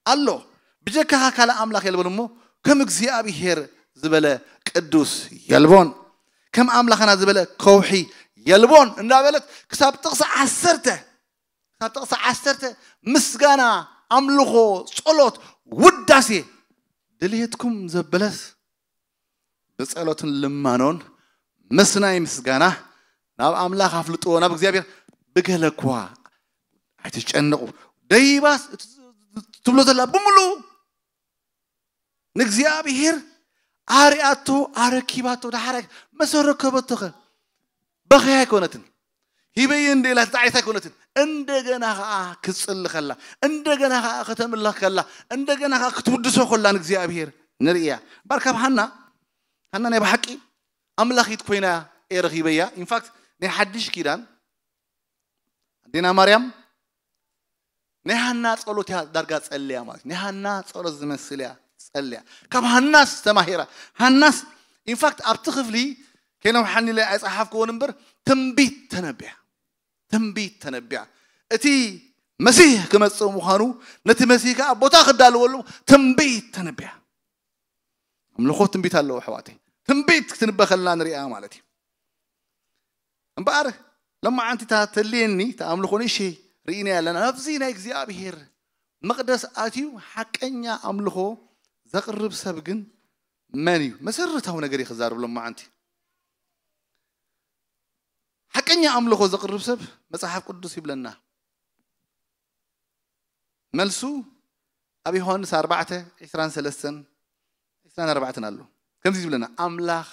ኣሎ። ብጀካኻ ካልእ ኣምላኽ የልቦን እሞ ከም እግዚኣብሔር ዝበለ ቅዱስ የልቦን፣ ከም ኣምላኽና ዝበለ ከውሒ የልቦን እንዳበለት ክሳብ ጥቕሲ ዓሰርተ፣ ክሳብ ጥቕሲ ዓሰርተ ምስጋና፣ ኣምልኾ፣ ጸሎት፣ ውዳሴ ድልየትኩም ዘበለስ ብጸሎትን ልማኖን ምስናይ ምስጋና ናብ ኣምላኽ ኣፍልጥዎ፣ ናብ እግዚኣብሔር። ብገለ እኳ ኣይትጨነቑ። ደይባስ እቲ ትብሎ ዘላ ብምሉኡ ንእግዚኣብሔር ኣርያቶ፣ ኣረኪባቶ፣ ደሓር መሰረከበቶኸ በኸያ ኣይኮነትን። ሂበይ እንደ ኢላ ተጣዒሳ ኣይኮነትን። እንደገና ኸዓ ክትጽሊ ከላ፣ እንደገና ኸዓ ከተምልኽ ከላ፣ እንደገና ኸዓ ክትውድሶ ከላ ንእግዚኣብሔር ንርእያ። እምበኣር ካብ ሃና፣ ሃና ናይ ብሓቂ ኣምላኺት ኮይና እየ ረኺበያ። ኢንፋክት ናይ ሓድሽ ኪዳን ኣዴና ማርያም ናይ ሃና ጸሎት እያ ዳርጋ ጸልያ ማለት እዩ። ናይ ሃና ጸሎት ዝመስል እያ ጸልያ። ካብ ሃናስ ተማሂራ። ሃናስ ኢንፋክት ኣብቲ ክፍሊ ከይነውሓኒ ኢለ ኣይጸሓፍክዎን እምበር ትንቢት ተነብያ። ትንቢት ተነብያ። እቲ መሲህ ክመጽእ ምዃኑ፣ ነቲ መሲህ ከኣ ቦታ ክዳለወሉ ትንቢት ተነብያ። ኣምልኾ ትንቢት ኣለዎ ኣሕዋተይ። ትንቢት ክትንበ ከለና ንሪኣ ማለት እዩ። እምበኣር ለማዓንቲ እታ ተልየኒ እታ ኣምልኾ ንእሽተይ ርኢና ኣለና። ኣብዚ ናይ እግዚኣብሔር መቕደስ ኣትዩ ሓቀኛ ኣምልኾ ዘቕርብ ሰብ ግን መን እዩ? መሰረታዊ ነገር እዩ ክዛረብ ለማዓንቲ። ሓቀኛ ኣምልኾ ዘቕርብ ሰብ መጽሓፍ ቅዱስ ይብለና። መልሱ ኣብ ዮሃንስ ኣርባዕተ ዕስራን ሰለስተን ዕስራን ኣርባዕተን ኣሎ። ከምዚ ዝብለና ኣምላኽ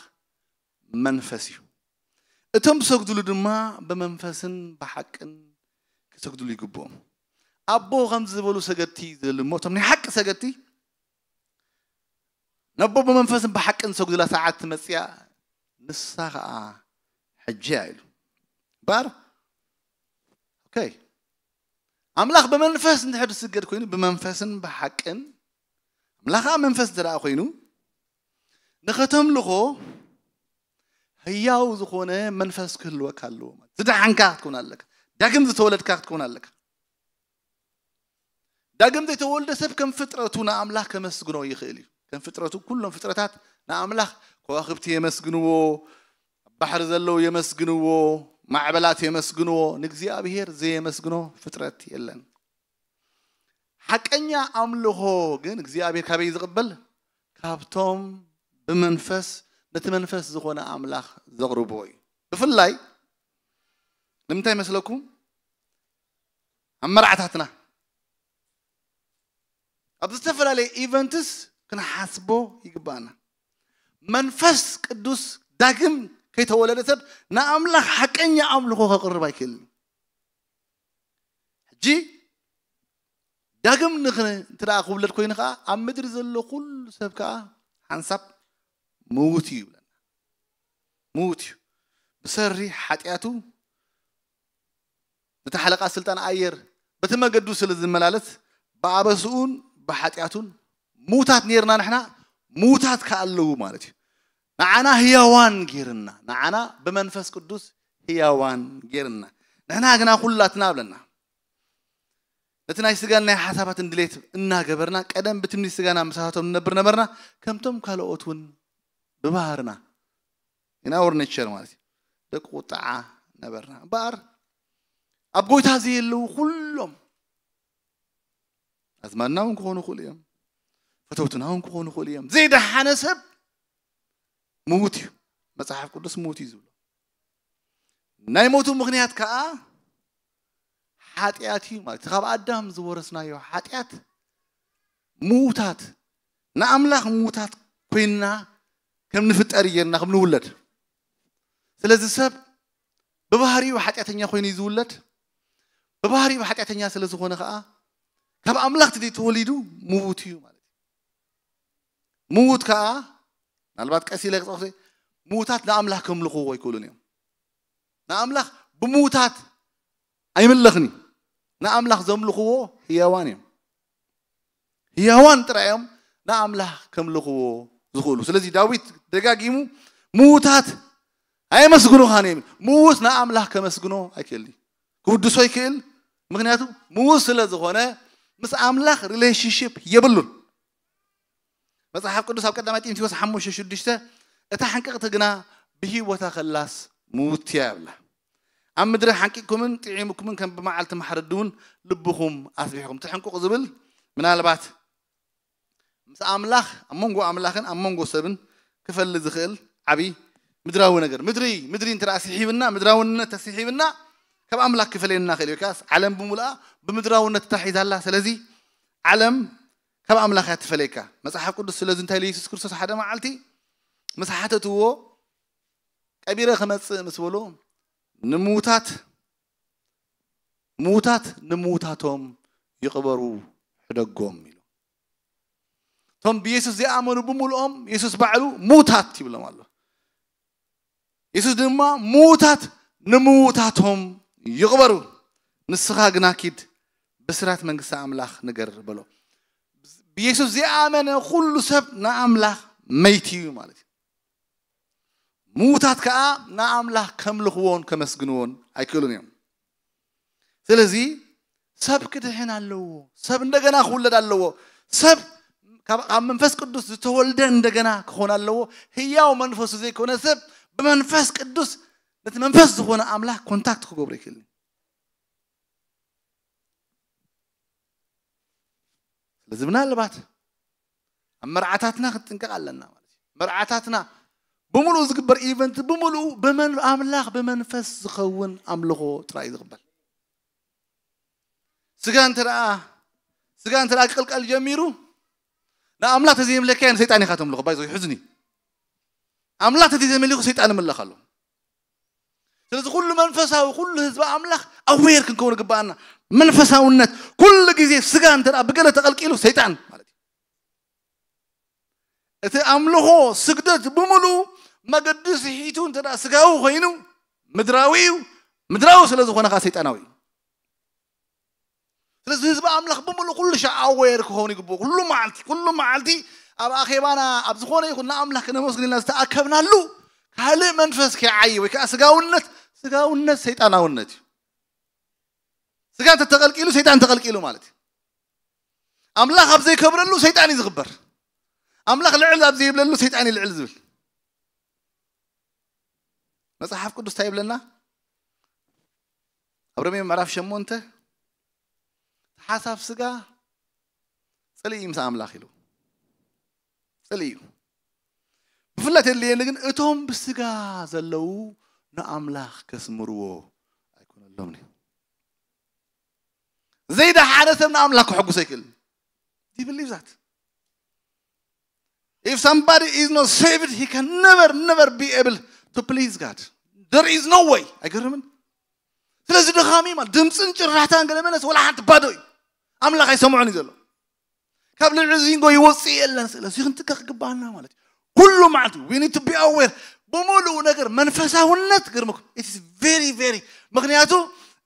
መንፈስ እዩ። እቶም ዝሰግድሉ ድማ ብመንፈስን ብሓቅን ክሰግድሉ ይግብኦም። ኣቦ ከምዚ ዝበሉ ሰገድቲ ዝደሊ እሞ እቶም ናይ ሓቂ ሰገድቲ ነቦ ብመንፈስን ብሓቅን ዝሰግዱላ ሰዓት ትመጽእ እያ፣ ንሳ ኸዓ ሕጂ እያ ኢሉ። እምበኣር ኦኬ፣ ኣምላኽ ብመንፈስ እንድሕር ዝስገድ ኮይኑ ብመንፈስን ብሓቅን ኣምላኽ ኸዓ መንፈስ እንተ ደኣ ኮይኑ ንኸተምልኾ ህያው ዝኾነ መንፈስ ክህልወካ ኣለዎ ማለት ዝደሓንካ ክትኮን ኣለካ። ዳግም ዝተወለድካ ክትኮን ኣለካ። ዳግም ዘይተወልደ ሰብ ከም ፍጥረቱ ንኣምላኽ ከመስግኖ ይኽእል እዩ። ከም ፍጥረቱ ኩሎም ፍጥረታት ንኣምላኽ ከዋኽብቲ የመስግንዎ፣ ኣብ ባሕሪ ዘለዉ የመስግንዎ፣ ማዕበላት የመስግንዎ። ንእግዚኣብሔር ዘየመስግኖ ፍጥረት የለን። ሓቀኛ ኣምልኾ ግን እግዚኣብሔር ካበይ ዝቕበል? ካብቶም ብመንፈስ ነቲ መንፈስ ዝኾነ ኣምላኽ ዘቕርብዎ እዩ። ብፍላይ ንምንታይ መስለኩም? ኣብ መርዓታትና ኣብ ዝተፈላለየ ኢቨንትስ ክንሓስቦ ይግባኣና። መንፈስ ቅዱስ ዳግም ከይተወለደ ሰብ ንኣምላኽ ሓቀኛ ኣምልኾ ከቕርብ ኣይክእልን። ሕጂ ዳግም ንኽ እንተ ደኣ ክውለድ ኮይኑ ከኣ ኣብ ምድሪ ዘሎ ኩሉ ሰብ ከኣ ሓንሳብ ምዉት እዩ ይብለና። ምዉት እዩ። ብሰሪ ሓጢኣቱ ነቲ ሓለቓ ስልጣን ኣየር በቲ መገዱ ስለ ዝመላለስ ብኣበስኡን ብሓጢኣቱን ምዉታት ነይርና ንሕና ምዉታት ከኣ ኣለዉ ማለት እዩ። ንዓና ህያዋን ገይርና፣ ንዓና ብመንፈስ ቅዱስ ህያዋን ገይርና። ንሕና ግና ኩላትና ብለና ነቲ ናይ ስጋን ናይ ሓሳባትን ድሌት እናገበርና ቀደም ብትምኒት ስጋና ምሳታቶም ንነብር ነበርና። ከምቶም ካልኦት እውን ብባህርና in our nature ማለት እዩ ደቂ ቁጥዓ ነበርና። እምበኣር ኣብ ጎይታ ዘየለዉ ኩሎም ኣዝማድና እውን ክኾኑ ይኽእሉ እዮም፣ ፈተውትና እውን ክኾኑ ይኽእሉ እዮም። ዘይደሓነ ሰብ ምዉት እዩ። መጽሓፍ ቅዱስ ምዉት እዩ ዝብሎ። ናይ ሞቱ ምኽንያት ከኣ ሓጢኣት እዩ ማለት እዩ። ካብ ኣዳም ዝወረስናዮ ሓጢኣት ምዉታት ንኣምላኽ ምዉታት ኮይንና ከም ንፍጠር እዩ ጌርና ከም ንውለድ። ስለዚ ሰብ ብባህሪኡ ሓጢኣተኛ ኮይኑ እዩ ዝውለድ። ብባህሪኡ ሓጢኣተኛ ስለ ዝኾነ ከኣ ካብ ኣምላኽ ተዘይተወሊዱ ምዉት እዩ ማለት እዩ። ምዉት ከኣ ምናልባት ቀስ ኢለ ክጠቕሶ ምዉታት ንኣምላኽ ከምልኽዎ ኣይክእሉን እዮም። ንኣምላኽ ብምዉታት ኣይምለኽን እዩ። ንኣምላኽ ዘምልኽዎ ህያዋን እዮም። ህያዋን ጥራይ እዮም ንኣምላኽ ከምልኽዎ ዝኽእሉ። ስለዚ ዳዊት ደጋጊሙ ምዉታት ኣየመስግኑኻን እዮም። ምዉት ንኣምላኽ ከመስግኖ ኣይክእልን እዩ። ክውድሶ ይክእል። ምኽንያቱ ምዉት ስለ ዝኾነ ምስ ኣምላኽ ሪሌሽንሺፕ የብሉን። መጽሓፍ ቅዱስ ኣብ ቀዳማይ ጢሞቴዎስ ሓሙሽተ ሽዱሽተ፣ እታ ሕንቅቕቲ ግና ብህይወታ ከላስ ምውት እያ ይብላ። ኣብ ምድሪ ሓንቂቕኩምን ጥዒምኩምን ከም ብመዓልቲ ማሕረዲ እውን ልብኹም ኣስቢሕኩም። እቲ ሕንቁቕ ዝብል ምናልባት ምስ ኣምላኽ፣ ኣብ መንጎ ኣምላኽን ኣብ መንጎ ሰብን ክፈሊ ዝኽእል ዓቢ ምድራዊ ነገር። ምድሪ፣ ምድሪ እንተ ደኣ ስሒብና፣ ምድራውነት ተስሒብና፣ ካብ ኣምላኽ ክፈለየና ክእል እዩ። ወይከኣስ ዓለም ብምሉኣ ብምድራውነት ተታሒዛላ። ስለዚ ዓለም ካብ ኣምላኽ እያ ትፈለየካ። መጽሓፍ ቅዱስ ስለዚ እንታይ ኢሉ የሱስ ክርስቶስ ሓደ መዓልቲ ምስ ሓተትዎ፣ ቀቢረ ክመጽእ ምስ በሎ፣ ንምዉታት፣ ምዉታት ንምዉታቶም ይቕበሩ፣ ሕደጎም ኢሉ። እቶም ብየሱስ ዘይኣመኑ ብምሉኦም የሱስ ባዕሉ ምዉታት ይብሎም ኣሎ። የሱስ ድማ ምዉታት ንምዉታቶም ይቕበሩ፣ ንስኻ ግና ኪድ ብስራት መንግስቲ ኣምላኽ ንገር በሎ። ብየሱስ ዘይኣመነ ኩሉ ሰብ ንኣምላኽ መይቲ እዩ ማለት እዩ። ምዉታት ከኣ ንኣምላኽ ከምልኽዎን ከመስግንዎን ኣይክእሉን እዮም። ስለዚ ሰብ ክድሕን ኣለዎ። ሰብ እንደገና ክውለድ ኣለዎ። ሰብ ካብ፣ ካብ መንፈስ ቅዱስ ዝተወልደ እንደገና ክኾን ኣለዎ። ህያው መንፈሱ ዘይኮነ ሰብ ብመንፈስ ቅዱስ ነቲ መንፈስ ዝኾነ ኣምላኽ ኮንታክት ክገብሮ ይክእል እዩ። ስለዚ ምናልባት ኣብ መርዓታትና ክንጥንቀቕ ኣለና ማለት እዩ። መርዓታትና ብምሉኡ ዝግበር ኢቨንት ብምሉኡ ብመን-፣ ኣምላኽ ብመንፈስ ዝኸውን ኣምልኾ ጥራይ እዩ ዝቕበል። ስጋ እንተ ደኣ፣ ስጋ እንተ ደኣ ክቕልቀል ጀሚሩ፣ ንኣምላኽ ተዘይምለካዮ ንሰይጣን ኢኻ ተምልኾ። ባይዞ ይሕዝኒ። ኣምላኽ ተዘይመሊኹ ሰይጣን ይምለኽ ኣሎ። ስለዚ ኩሉ መንፈሳዊ፣ ኩሉ ህዝቢ ኣምላኽ ኣዌር ክንከውን ግባኣና። መንፈሳውነት ኩሉ ግዜ ስጋ እንተ ደኣ ብገለ ተቐልቂሉ ሰይጣን ማለት እዩ። እቲ ኣምልኾ ስግደት ብምሉኡ መገዲ ስሒቱ እንተ ደኣ ስጋዊ ኮይኑ ምድራዊ እዩ። ምድራዊ ስለ ዝኾነ ኸኣ ሰይጣናዊ እዩ። ስለዚ ህዝቢ ኣምላኽ ብምሉእ ኩሉ ሻዕ ኣዌር ክኸውን ይግብኦ። ኩሉ መዓልቲ፣ ኩሉ መዓልቲ ኣብ ኣኼባና፣ ኣብ ዝኾነ ይኹን ንኣምላኽ ክነመስግን ኢልና ዝተኣከብናሉ ካልእ መንፈስ ከይዓዪ ወይ ከኣ ስጋውነት፣ ስጋውነት ሰይጣናውነት እዩ። ስጋ እንተተቐልቂሉ ሰይጣን ተቐልቂሉ ማለት እዩ። ኣምላኽ ኣብ ዘይከብረሉ ሰይጣን እዩ ዝኽበር። ኣምላኽ ልዕል ኣብ ዘይብለሉ ሰይጣን እዩ ልዕል ዝብል። መጽሓፍ ቅዱስ እንታይ ይብለና? ኣብ ሮሜ ምዕራፍ ሸሞንተ፣ ሓሳብ ስጋ ጽልኢ እዩ ምስ ኣምላኽ ኢሉ። ጽልኢ እዩ። ብፍላይ የድልየኒ ግን እቶም ብስጋ ዘለዉ ንኣምላኽ ከስምርዎ ኣይኮነሎምን እዩ። ዘይደሓነ ሰብ ንኣምላኽ ከሐጉሶ ኣይክእልን። Do you believe that? If somebody is not saved, he can never, never be able to please God. There is no way. ኣይገርምን? ስለዚ ድኻሚ ማለት ድምፅን ጭራሕታን ገለ መለስ ወላ ሓንቲ ባዶ እዩ። ኣምላኽ ኣይሰምዖን እዩ ዘሎ። ካብ ልዕሊ ዚንጎ ይወፅእ የለን። ስለዚ ክንትከኽ ግባና ማለት እዩ። ኩሉ መዓልቲ we need to be aware። ብምሉኡ ነገር መንፈሳውነት ግርምኩም it is very very። ምኽንያቱ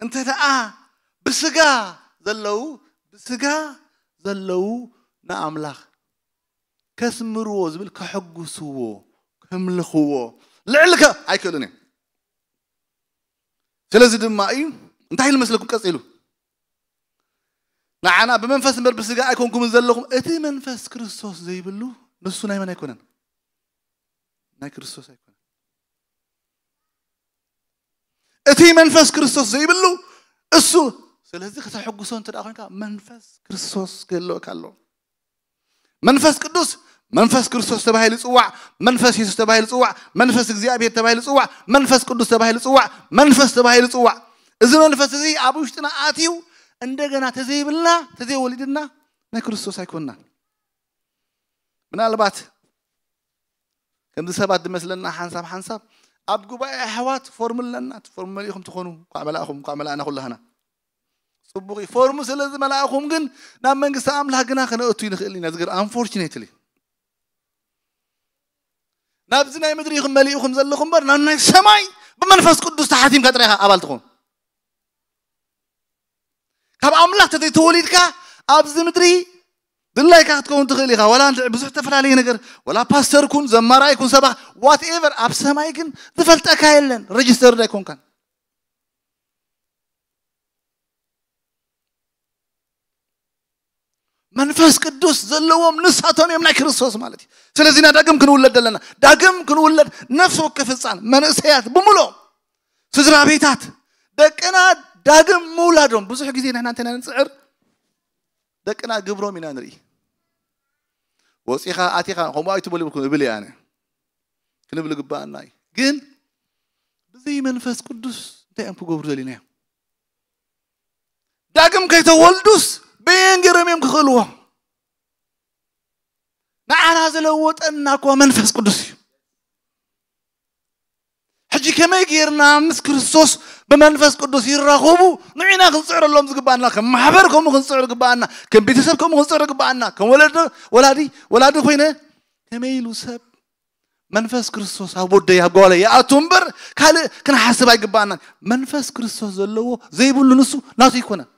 እንተ ደኣ ብስጋ ዘለዉ፣ ብስጋ ዘለዉ ንኣምላኽ ከስምርዎ ዝብል ከሐጉስዎ፣ ከምልኽዎ ልዕልከ ኣይክእሉን እዮም። ስለዚ ድማ እዩ እንታይ ኢሉ መስለኩም ቀጺሉ? ንዓና ብመንፈስ እምበር ብስጋ ኣይኮንኩምን ዘለኹም። እቲ መንፈስ ክርስቶስ ዘይብሉ ንሱ ናይ መን ኣይኮነን? ናይ ክርስቶስ ኣይኮነን። እቲ መንፈስ ክርስቶስ ዘይብሉ እሱ። ስለዚ ከተሐጉሶ እንተ ደኣ ኮይንካ መንፈስ ክርስቶስ ክህልወካ ኣለዎ። መንፈስ ቅዱስ መንፈስ ክርስቶስ ተባሂሉ ይጽዋዕ፣ መንፈስ የሱስ ተባሂሉ ይጽዋዕ፣ መንፈስ እግዚኣብሔር ተባሂሉ ይጽዋዕ፣ መንፈስ ቅዱስ ተባሂሉ ይጽዋዕ፣ መንፈስ ተባሂሉ ይጽዋዕ። እዚ መንፈስ እዚ ኣብ ውሽጥና ኣትዩ እንደገና ተዘይብልና ተዘይወሊድና ናይ ክርስቶስ ኣይኮንና። ምናልባት ከምዚ ሰባት ዝመስለና ሓንሳብ ሓንሳብ ኣብ ጉባኤ ኣሕዋት ፎርም ኣለና። እቲ ፎርም መሊእኹም ትኾኑ፣ እንኳዕ መላእኹም፣ እንኳዕ መላእና ኩላህና። ጽቡቕ እዩ። ፎርሙ ስለ ዝመላእኹም ግን ናብ መንግስቲ ኣምላኽ ግና ክነእቱ ይንኽእል ኢና። ዝገር unfortunately ናብዚ ናይ ምድሪ ኢኹም መሊእኹም ዘለኹም እምበር ናብ ናይ ሰማይ ብመንፈስ ቅዱስ ተሓቲምካ ጥራይ ኢኻ ኣባል ትኾን። ካብ ኣምላኽ ተዘይተወሊድካ ኣብዚ ምድሪ ድላይካ ክትከውን ትኽእል ኢኻ። ዋላ እንተ ብዙሕ ተፈላለየ ነገር፣ ዋላ ፓስተር ኩን፣ ዘማራይ ኩን፣ ሰባኽ፣ ዋትኤቨር፣ ኣብ ሰማይ ግን ዝፈልጠካ የለን። ረጅስተርድ ኣይኮንካን። መንፈስ ቅዱስ ዘለዎም ንሳቶም እዮም ናይ ክርስቶስ ማለት እዩ። ስለዚ ኢና ዳግም ክንውለድ ዘለና። ዳግም ክንውለድ ነፍሲ ወከፍ ህፃን፣ መንእሰያት ብምልኦም፣ ስድራ ቤታት፣ ደቅና ዳግም ምውላዶም። ብዙሕ ግዜ ንሕና እንተና ንፅዕር ደቅና ግብሮም ኢና ንርኢ። ወፂኻ ኣቲኻ ከምኡ ኣይትበሉ ይብልኩም እብል እየ ኣነ። ክንብል ግባኣና እዩ። ግን ብዘይ መንፈስ ቅዱስ እንታይ እዮም ክገብሩ ዘሊና እዮም? ዳግም ከይተወልዱስ በየን ገይሮም እዮም ክኽእልዎ? ንዓና ዝለወጠና እኮ መንፈስ ቅዱስ እዩ። ሕጂ ከመይ ጌርና ምስ ክርስቶስ ብመንፈስ ቅዱስ ይራኸቡ? ንዒና ክንጽዕረሎም ዝግባኣና፣ ከም ማሕበር ከምኡ ክንጽዕር ግባኣና፣ ከም ቤተሰብ ከምኡ ክንጽዕር ግባኣና፣ ከም ወለዶ፣ ወላዲ፣ ወላዲ ኮይነ ከመይ ኢሉ ሰብ መንፈስ ክርስቶስ ኣብ ወደይ ኣብ ጓለይ ይኣቱ እምበር ካልእ ክንሓስብ ኣይግባኣናን። መንፈስ ክርስቶስ ዘለዎ ዘይብሉ ንሱ ናቱ ኣይኮነን።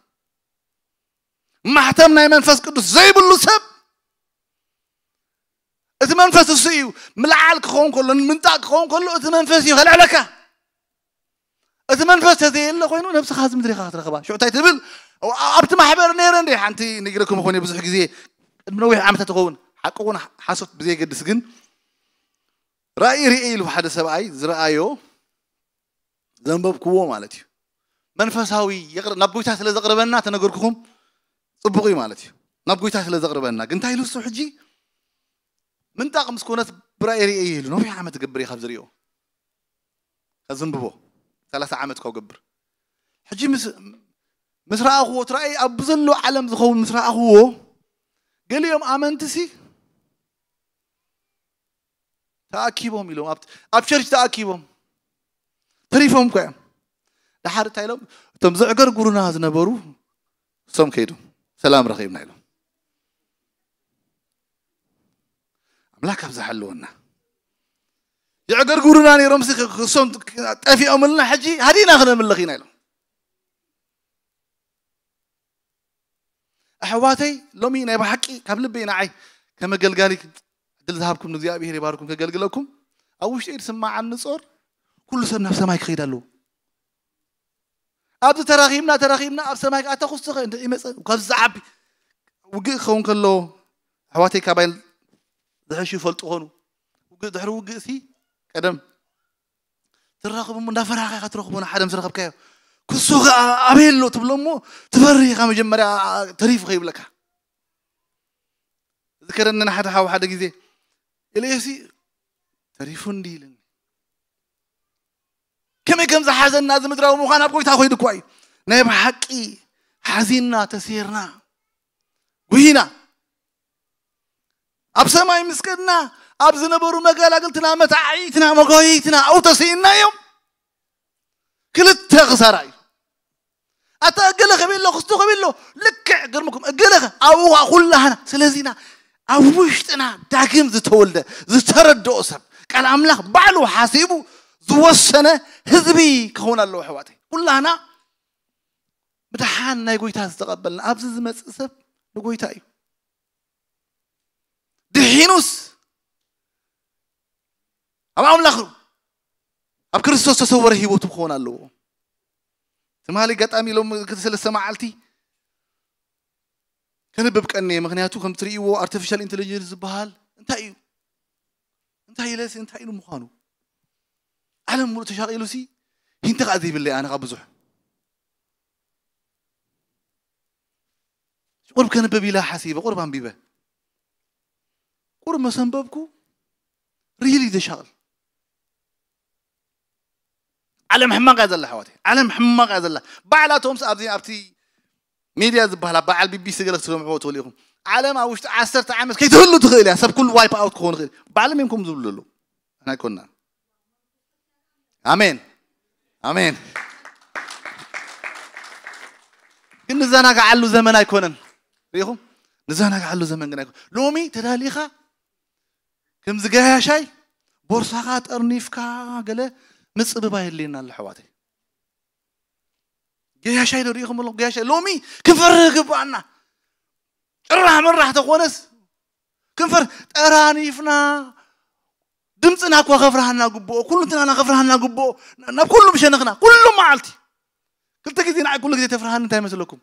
ማሕተም ናይ መንፈስ ቅዱስ ዘይብሉ ሰብ እቲ መንፈስ እሱ እዩ። ምልዓል ክኸውን ከሎ፣ ምንጣቅ ክኸውን ከሎ እቲ መንፈስ እዩ ከልዕለካ። እቲ መንፈስ ተዘየለ ኮይኑ ነብስኻ ኣብዚ ምድሪ ኢኻ ክትረኽባ። ሽዑ እንታይ ትብል? ኣብቲ ማሕበር ነይረ እንደ ሓንቲ ነጊረኩም ይኾን ብዙሕ ግዜ ቅድሚ ነዊሕ ዓመታት ትኸውን ሓቂ እውን ሓሶት ብዘየገድስ ግን ራእይ ርኤ ኢሉ ሓደ ሰብኣይ ዝረኣዮ ዘንበብክዎ ማለት እዩ። መንፈሳዊ የቕር-፣ ናብ ጎይታ ስለ ዘቕርበና ተነገርኩኹም ጽቡቕ እዩ ማለት እዩ። ናብ ጎይታ ስለ ዘቕርበና ግን እንታይ ኢሉ እሱ ሕጂ ምንጣቕ ምስ ኮነት ብራእይ ርኤ ኢሉ ነዊሕ ዓመት ገብር እዩ ካብ ዝርእዮ ካብ ዘንብቦ ሰላሳ ዓመት ካብ ገብር ሕጂ ምስ ምስ ረኣኽዎ እቲ ራእይ ኣብ ዘሎ ዓለም ዝኸውን ምስ ረኣኽዎ ገሊኦም ኣመንትሲ ተኣኪቦም ኢሎም ኣብ ኣብ ቸርች ተኣኪቦም ተሪፎም እኮ እዮም። ድሓር እንታይ ኢሎም እቶም ዘዕገርጉሩና ዝነበሩ እሶም ከይዶም ሰላም ረኺብና ኢሎም። ኣምላክ ኣብ ዝሓለወና የዕገርጉሩና ነይሮም ሲ ክሶም ጠፊኦምልና ሕጂ ሃዲና ክነምልኽ ኢና ኢሎም። ኣሕዋተይ ሎሚ ናይ ብሓቂ ካብ ልበይ ንዓይ ከም ኣገልጋሊ ዕድል ዝሃብኩም ንእግዚኣብሔር ይባርኩም ከገልግለኩም ኣብ ውሽጢ ዝስማዓኒ ጾር ኩሉ ሰብ ናብ ሰማይ ክኸይድ ኣለዎ። ኣብዚ ተራኺብና ተራኺብና ኣብ ሰማይ ከዓ ተኹስኸ እንደ ይመፀ ካብ ዝዓቢ ውግእ ክኸውን ከሎ ኣሕዋተይ ካባይ ዝሕሹ ይፈልጡ ኾኑ። ውግእ ድሕሪ ውግእ ሲ ቀደም ትራኸቡ እሞ እንዳፈራኻ ኢኻ ትረኽቦ ንሓደ ምስ ረኸብካዮ ክሱ ኸዓ ኣበይ ኣሎ ትብሎ እሞ ትፈርህ ኢኻ መጀመርያ ተሪፉ ከይብለካ። ዝከረኒ ንሓደ ሓው ሓደ ግዜ ኢለዮሲ ተሪፉ እንዲ ኢልኒ ከመይ ከም ዝሓዘና እዚ ምድራዊ ምዃን ኣብ ጎይታ ኮይዱ እኳ እዩ ናይ ብሓቂ ሓዚንና ተሴርና ጉሂና ኣብ ሰማይ ምስ ከድና ኣብ ዝነበሩ መጋላግልትና መታዓይትና መጓይትና ኣብኡ ተስኢና እዮም። ክልተ ክሳራ እዩ። ኣታ እገለ ከበሎ ክስቶ ከበሎ ልክዕ ግርምኩም እገለ ከ ኣብኡ ከዓ ኩላህና ስለዚና ኣብ ውሽጥና ዳግም ዝተወልደ ዝተረድኦ ሰብ ቃል ኣምላኽ ባዕሉ ሓሲቡ ዝወሰነ ህዝቢ ክኸውን ኣለዎ ኣሕዋተይ። ኩላህና ብድሓን ናይ ጎይታ ዝተቐበልና ኣብዚ ዝመፅእ ሰብ ንጎይታ እዩ። ድሒኑስ ኣብ ኣምላኽ ኣብ ክርስቶስ ተሰወረ ህይወቱ ክኾን ኣለዎ። ትማሊ ኣጋጣሚ ኢሎም ክልተ ሰለስተ መዓልቲ ከንብብ ቀንየ። ምክንያቱ ከም ትርእይዎ ኣርቲፊሻል ኢንቴሊጀንስ ዝበሃል እንታይ እዩ እንታይ ኢለሲ እንታይ ኢሉ ምዃኑ ዓለም ሙሉእ ተሻቒሉ ሲ ሂንቲ ከዓ ዘይብለይ ኣነ ካብ ብዙሕ ቁርብ ከንብብ ኢለ ሓሲበ ቁርብ ኣንቢበ ቁርብ መሰንበብኩ ሪሊ ዘሻቕል ዓለም ሕማቕ እያ ዘላ ኣሕዋተይ ዓለም ሕማቕ እያ ዘላ ባዕላቶምስ ኣብዚ ኣብቲ ሚድያ ዝበሃል ኣብ በዓል ቢቢሲ ገለ ክትሰምዕዎ ትኽእሉ ኢኹም ዓለም ኣብ ውሽጢ ዓሰርተ ዓመት ከይትህሉ ትኽእል እያ ሰብ ኩሉ ዋይፕ ኣውት ክኸውን ይኽእል ባዕሎም እዮም ከምኡ ዝብሉ ዘለዉ ንሕና ኣይኮንና ኣሜን ኣሜን ግን ንዘናግዓሉ ዘመን ኣይኮነን ርኢኹም ንዘናግዓሉ ዘመን ግን ኣይኮነን ሎሚ ተዳሊኻ ከምዚ ገያሻይ ቦርሳኻ ጠርኒፍካ ገለ ምፅብባ የድልየና ኣሎ ኣሕዋተይ ገያሻይ ዶ ርኢኹም ኣለኹም? ገያሻይ ሎሚ ክንፈርህ ግባኣና። ጭራሕ ምራሕ ተኾነስ ክንፈር ጠራኒፍና ድምፅና እኳ ከፍርሃና ግብኦ፣ ኩሉ እንትናና ከፍርሃና ግብኦ። ናብ ኩሉ ምሸነኽና ኩሉ መዓልቲ ክልተ ግዜ ንዓይ ኩሉ ግዜ ተፍርሃኒ እንታይ መስለኩም?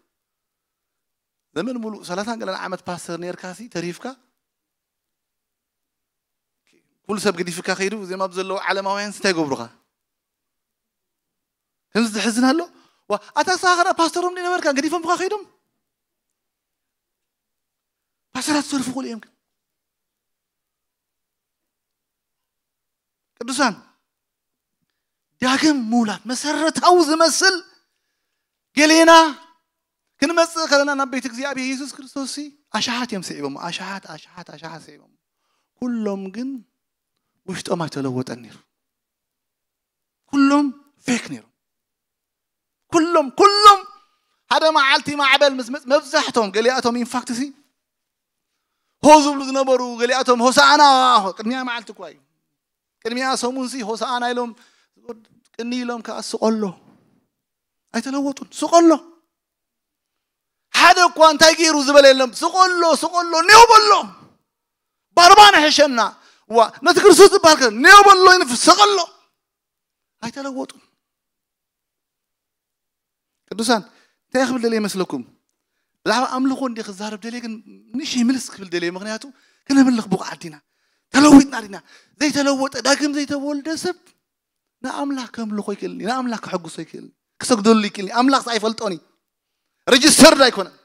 ዘመን ሙሉእ ሰላሳን ገለን ዓመት ፓስተር ነርካሲ ተሪፍካ ኩሉ ሰብ ገዲፍካ ከይዱ እዚኦም ኣብ ዘለዉ ዓለማውያን እንታይ ይገብሩኻ? ከምዚ ዝሕዝን ኣሎ። ዋ ኣታ ሳኸራ ፓስተሮም ነበርካ ገዲፎም ብኻ ከይዶም ፓስተራት ዝሰርፉ ኩሉ እዮም ግን ቅዱሳን ዳግም ምውላድ መሰረታዊ ዝመስል ገሌና ክንመጽእ ከለና ናብ ቤት እግዚኣብሔር የሱስ ክርስቶስ ሲ ኣሽሓት እዮም ስዒቦም ኣሽሓት ኣሽሓት ኣሽሓት ስዒቦም ኩሎም ግን ውሽጦም ኣይተለወጠን ነይሩ ኩሎም ፌክ ነይሮም ኩሎም ኩሎም ሓደ መዓልቲ ማዕበል ምስ መጽ መብዛሕቶም ገሊኣቶም ኢንፋክት ሲ ሆ ዝብሉ ዝነበሩ ገሊኣቶም ሆሳኣና ቅድሚያ መዓልቲ እኳ እዩ ቅድሚያ ሰሙን ሲ ሆሳኣና ኢሎም ቅኒ ኢሎም ከዓ ስቆሎ ኣይተለወጡን ስቆሎ ሓደ እኳ እንታይ ገይሩ ዝበለ የለም ስቆሎ ስቆሎ ኔው በሎ ባርባና ሕሸና ዋ ነቲ ክርስቶስ ዝበሃል ከ ኔው በሎ ይንፍ ስቀሎ ኣይተለወጡን ቅዱሳን እንታይ ክብል ደልየ ይመስለኩም ብዛዕባ ኣምልኾ እንዲ ክዛረብ ደልየ ግን ንሽ ምልስ ክብል ደልየ ምክንያቱ ክነምልኽ ብቑዓት ዲና ተለዊጥና ዲና ዘይተለወጠ ዳግም ዘይተወልደ ሰብ ንኣምላኽ ከምልኾ ይክእልኒ ንኣምላኽ ክሕጉሶ ይክእልኒ ክሰግደሉ ይክእልኒ ኣምላኽ ኣይፈልጦኒ ሬጅስተርድ ኣይኮነን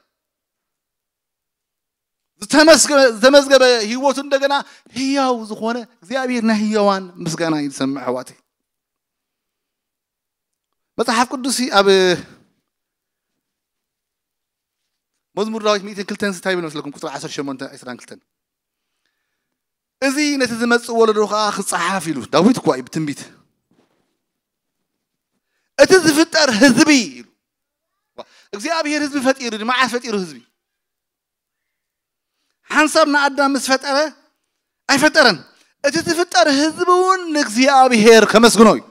ዝተመዝገበ ህይወቱ እንደገና ህያው ዝኾነ እግዚኣብሔር ናይ ህያዋን ምስጋና እዩ ዝሰምዕ ኣሕዋተይ መጽሓፍ ቅዱስ ኣብ መዝሙር ዳዊት ሚእትን ክልተን እንታይ ይብል መስለኩም ቁፅሪ ዓሰርተ ሸሞንተ ዕስራን ክልተን እዚ ነቲ ዝመጽእ ወለዶ ከዓ ክፀሓፍ ኢሉ ዳዊት እኳ እዩ ብትንቢት እቲ ዝፍጠር ህዝቢ ኢሉ እግዚኣብሔር ህዝቢ ፈጢሩ መዓስ ፈጢሩ ህዝቢ ሓንሳብ ንኣዳም ምስ ፈጠረ ኣይፈጠረን እቲ ዝፍጠር ህዝቢ እውን ንእግዚኣብሔር ከመስግኖ እዩ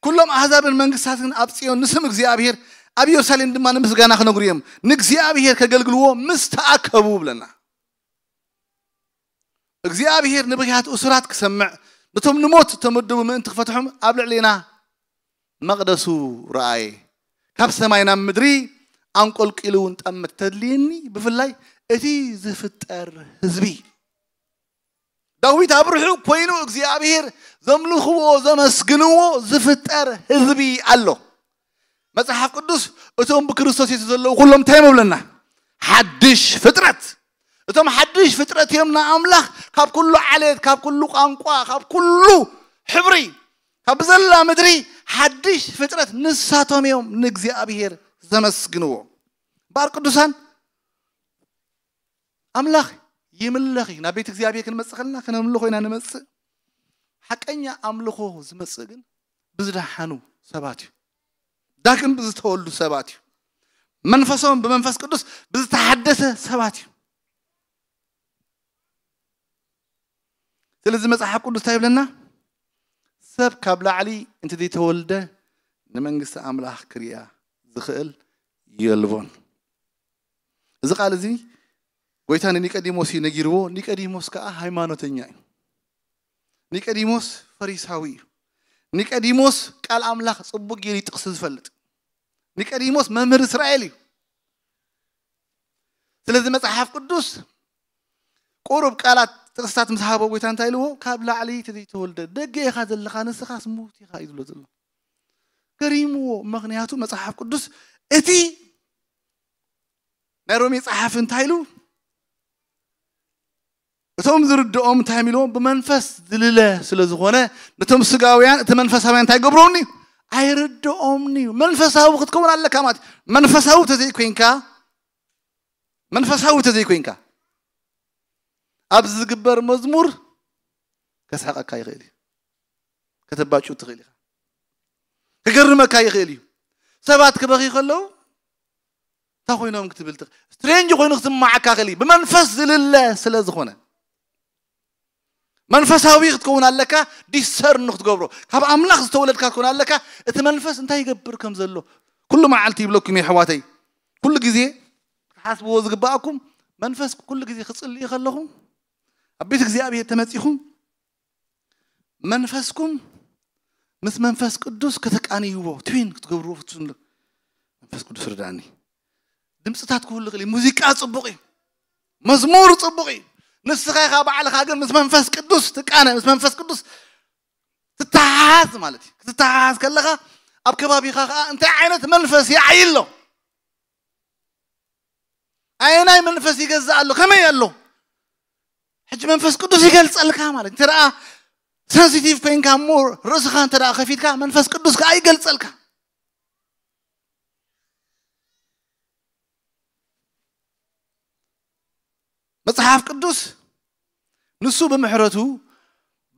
ኩሎም ኣህዛብን መንግስታትን ኣብ ጽዮን ንስም እግዚኣብሔር ኣብ ኢየሩሳሌም ድማ ንምስጋና ክነግሩ እዮም ንእግዚኣብሔር ከገልግልዎ ምስ ተኣከቡ ብለና እግዚኣብሔር ንብክያት እሱራት ክሰምዕ ነቶም ንሞት ዝተመደቡ ምእንቲ ክፈትሖም ኣብ ልዕሌና መቕደሱ ረኣየ ካብ ሰማይ ናብ ምድሪ ኣንቆልቂሉ እውን ጠመት ተድልየኒ ብፍላይ እቲ ዝፍጠር ህዝቢ ዳዊት ኣብ ርሑቕ ኮይኑ እግዚኣብሔር ዘምልኽዎ ዘመስግንዎ ዝፍጠር ህዝቢ ኣሎ መጽሓፍ ቅዱስ እቶም ብክርስቶስ የሱስ ዘለዉ ኩሎም እንታይ መብለና ሓድሽ ፍጥረት እቶም ሓድሽ ፍጥረት እዮም ንኣምላኽ ካብ ኩሉ ዓሌት ካብ ኩሉ ቋንቋ ካብ ኩሉ ሕብሪ ካብ ብዘላ ምድሪ ሓድሽ ፍጥረት ንሳቶም እዮም ንእግዚኣብሔር ዘመስግንዎ ባር ቅዱሳን ኣምላኽ ይምለኽ እዩ ናብ ቤት እግዚኣብሔር ክንመፅእ ከለና ክነምልኾ ኢና ንመፅእ ሓቀኛ ኣምልኾ ዝመፅእ ግን ብዝደሓኑ ሰባት እዩ ዳግም ብዝተወልዱ ሰባት እዩ መንፈሶም ብመንፈስ ቅዱስ ብዝተሓደሰ ሰባት እዩ ስለዚ መፅሓፍ ቅዱስ እንታይ ይብለና ሰብ ካብ ላዕሊ እንተ ዘይተወልደ ንመንግስቲ ኣምላኽ ክርያ ዝኽእል የልቦን እዚ ቃል እዚ ጎይታ ንኒቀዲሞስ እዩ ነጊርዎ ኒቀዲሞስ ከዓ ሃይማኖተኛ እዩ ኒቀዲሞስ ፈሪሳዊ እዩ ኒቀዲሞስ ቃል ኣምላኽ ፅቡቅ ገይሩ ጥቕሲ ዝፈልጥ ኒቀዲሞስ መምህር እስራኤል እዩ ስለዚ መፅሓፍ ቅዱስ ቁሩብ ቃላት ጥቕስታት ምስ ሃቦ ጎይታ እንታይ ኢልዎ ካብ ላዕሊ እቲ ዘይተወልደ ደገ ኢኻ ዘለኻ ንስኻስ ሙት ኢኻ እዩ ዝብሎ ዘሎ ገሪምዎ ምክንያቱ መፅሓፍ ቅዱስ እቲ ናይ ሮሜ ፀሓፊ እንታይ ኢሉ እቶም ዝርድኦም እንታይ ኢልዎም ብመንፈስ ዝልለ ስለ ዝኾነ ነቶም ስጋውያን እቲ መንፈሳውያን እንታይ ገብሮምኒ ኣይርድኦምኒ እዩ መንፈሳዊ ክትከውን ኣለካ ማለት መንፈሳዊ ተዘይኮይንካ መንፈሳዊ ተዘይኮይንካ ኣብዚ ዝግበር መዝሙር ከስሕቀካ ይኽእል እዩ ከተባጩ ትኽእል ኢኻ ክገርመካ ይኽእል እዩ ሰባት ክበኺ ከለዉ እንታይ ኮይኖም ክትብል ስትሬንጅ ኮይኑ ክትማዓካ ክእል ብመንፈስ ዝልለ ስለ ዝኾነ መንፈሳዊ ክትከውን ኣለካ። ዲሰርን ክትገብሮ ካብ ኣምላኽ ዝተወለድካ ክትከውን ኣለካ። እቲ መንፈስ እንታይ ይገብር ከም ዘሎ ኩሉ መዓልቲ ይብለኩም እየ ኣሕዋተይ። ኩሉ ግዜ ክትሓስብዎ ዝግባኣኩም መንፈስ ኩሉ ግዜ ክጽልዩ ከለኹም ኣብ ቤት እግዚኣብሔር ተመጺኹም መንፈስኩም ምስ መንፈስ ቅዱስ ከተቃንይዎ ትዊን ክትገብርዎ ፍጹም ል- መንፈስ ቅዱስ ርዳኒ። ድምፅታት ክህሉ ይኽእል እዩ። ሙዚቃ ፅቡቕ እዩ። መዝሙር ፅቡቕ እዩ። ንስኻ ኢኻ ባዕልኻ ግን ምስ መንፈስ ቅዱስ ትቃነ፣ ምስ መንፈስ ቅዱስ ትተሓሓዝ ማለት እዩ። ክትተሓሓዝ ከለኻ ኣብ ከባቢኻ ከዓ እንታይ ዓይነት መንፈስ ይዓይ ኣሎ? ኣየናይ መንፈስ ይገዝእ ኣሎ? ከመይ ኣሎ? ሕጂ መንፈስ ቅዱስ ይገልጸልካ ማለት እንተ ደኣ ሰንሲቲቭ ኮይንካ እሞ ርእስኻ እንተ ደኣ ከፊትካ መንፈስ ቅዱስ ከዓ ይገልጸልካ። መጽሓፍ ቅዱስ ንሱ ብምሕረቱ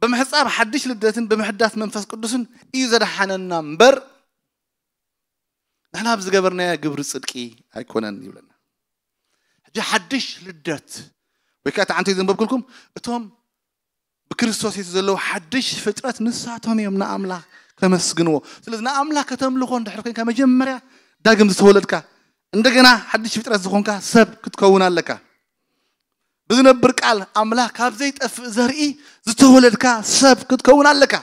ብምሕጻብ ሓድሽ ልደትን ብምሕዳስ መንፈስ ቅዱስን እዩ ዘድሓነና እምበር ንሕና ብዝገበርናዮ ግብሪ ጽድቂ ኣይኮነን ይብለና። ሕጂ ሓድሽ ልደት ወይ ከዓ ተዓንተይ ዘንበብክልኩም እቶም ብክርስቶስ የሱስ ዘለዉ ሓድሽ ፍጥረት ንሳቶም እዮም ንኣምላኽ ከመስግንዎ። ስለዚ ንኣምላኽ ከተምልኾ እንድሕር ኮንካ መጀመርያ ዳግም ዝተወለድካ እንደገና ሓድሽ ፍጥረት ዝኾንካ ሰብ ክትከውን ኣለካ። ብዝነብር ቃል ኣምላኽ ካብ ዘይጠፍእ ዘርኢ ዝተወለድካ ሰብ ክትከውን ኣለካ።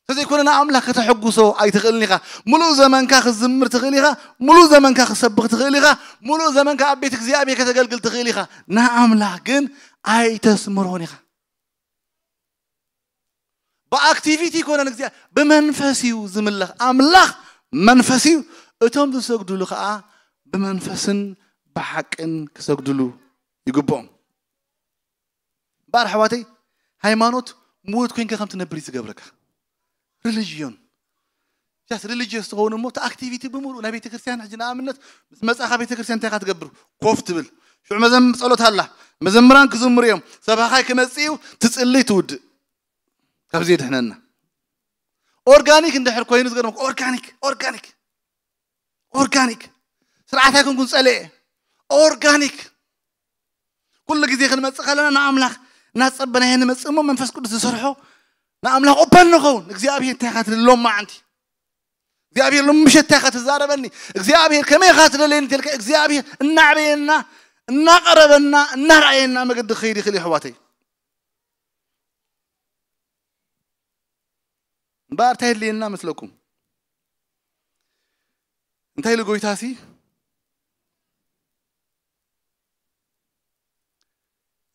ተዘይኮነ ንኣምላኽ ከተሐጉሶ ኣይትኽእልን ኢኻ። ሙሉእ ዘመንካ ክትዝምር ትኽእል ኢኻ። ሙሉእ ዘመንካ ክትሰብኽ ትኽእል ኢኻ። ሙሉእ ዘመንካ ኣብ ቤት እግዚኣብሔር ከተገልግል ትኽእል ኢኻ። ንኣምላኽ ግን ኣይተስምሮን ኢኻ። ብኣክቲቪቲ ይኮነን እግዚኣብሔር ብመንፈስ እዩ ዝምለኽ። ኣምላኽ መንፈስ እዩ። እቶም ዝሰግዱሉ ከዓ ብመንፈስን ብሓቅን ክሰግዱሉ ይግብኦም። እምበኣር ኣሕዋተይ ሃይማኖት ምዉት ኮይንካ ከም ትነብር እዩ ዝገብረካ። ሪሊጅዮን ጃስት ሪሊጅየስ ትኸውን እሞ እቲ ኣክቲቪቲ ብምሉእ ናይ ቤተክርስትያን ሕጂ ንኣብነት ምስ መጻኻ ቤተክርስትያን እንታይ ኢኻ ትገብር? ኮፍ ትብል። ሽዑ መዘም ጸሎት ኣላ። መዘምራን ክዝምሩ እዮም። ሰባኻይ ክመጽእ እዩ። ትጽልይ ትውድእ። ካብዚ የድሕነና። ኦርጋኒክ እንድሕር ኮይኑ ዝገርመኩም ኦርጋኒክ ኦርጋኒክ ኦርጋኒክ ስርዓት ኣይኮንኩን ጸለየ ኦርጋኒክ ኩሉ ግዜ ክንመጽእ ከለና ንኣምላኽ እናጸበናዮ ንመጽእ እሞ መንፈስ ቅዱስ ዝሰርሖ ንኣምላኽ ኦፐን ንኸውን እግዚኣብሔር እንታይ ኢኻ ትደሊ ሎም መዓንቲ እግዚኣብሔር ሎም ምሸት እንታይ ኢኻ ትዛረበኒ እግዚኣብሔር ከመይ ኢኻ ትደልየኒ ተልካ እግዚኣብሔር እናዕበየና እናቐረበና እናርኣየና መገዲ ክኸይድ ይኽእል እዩ ኣሕዋተይ እምበኣር እንታይ የድልየና መስለኩም እንታይ ኢሉ ጎይታሲ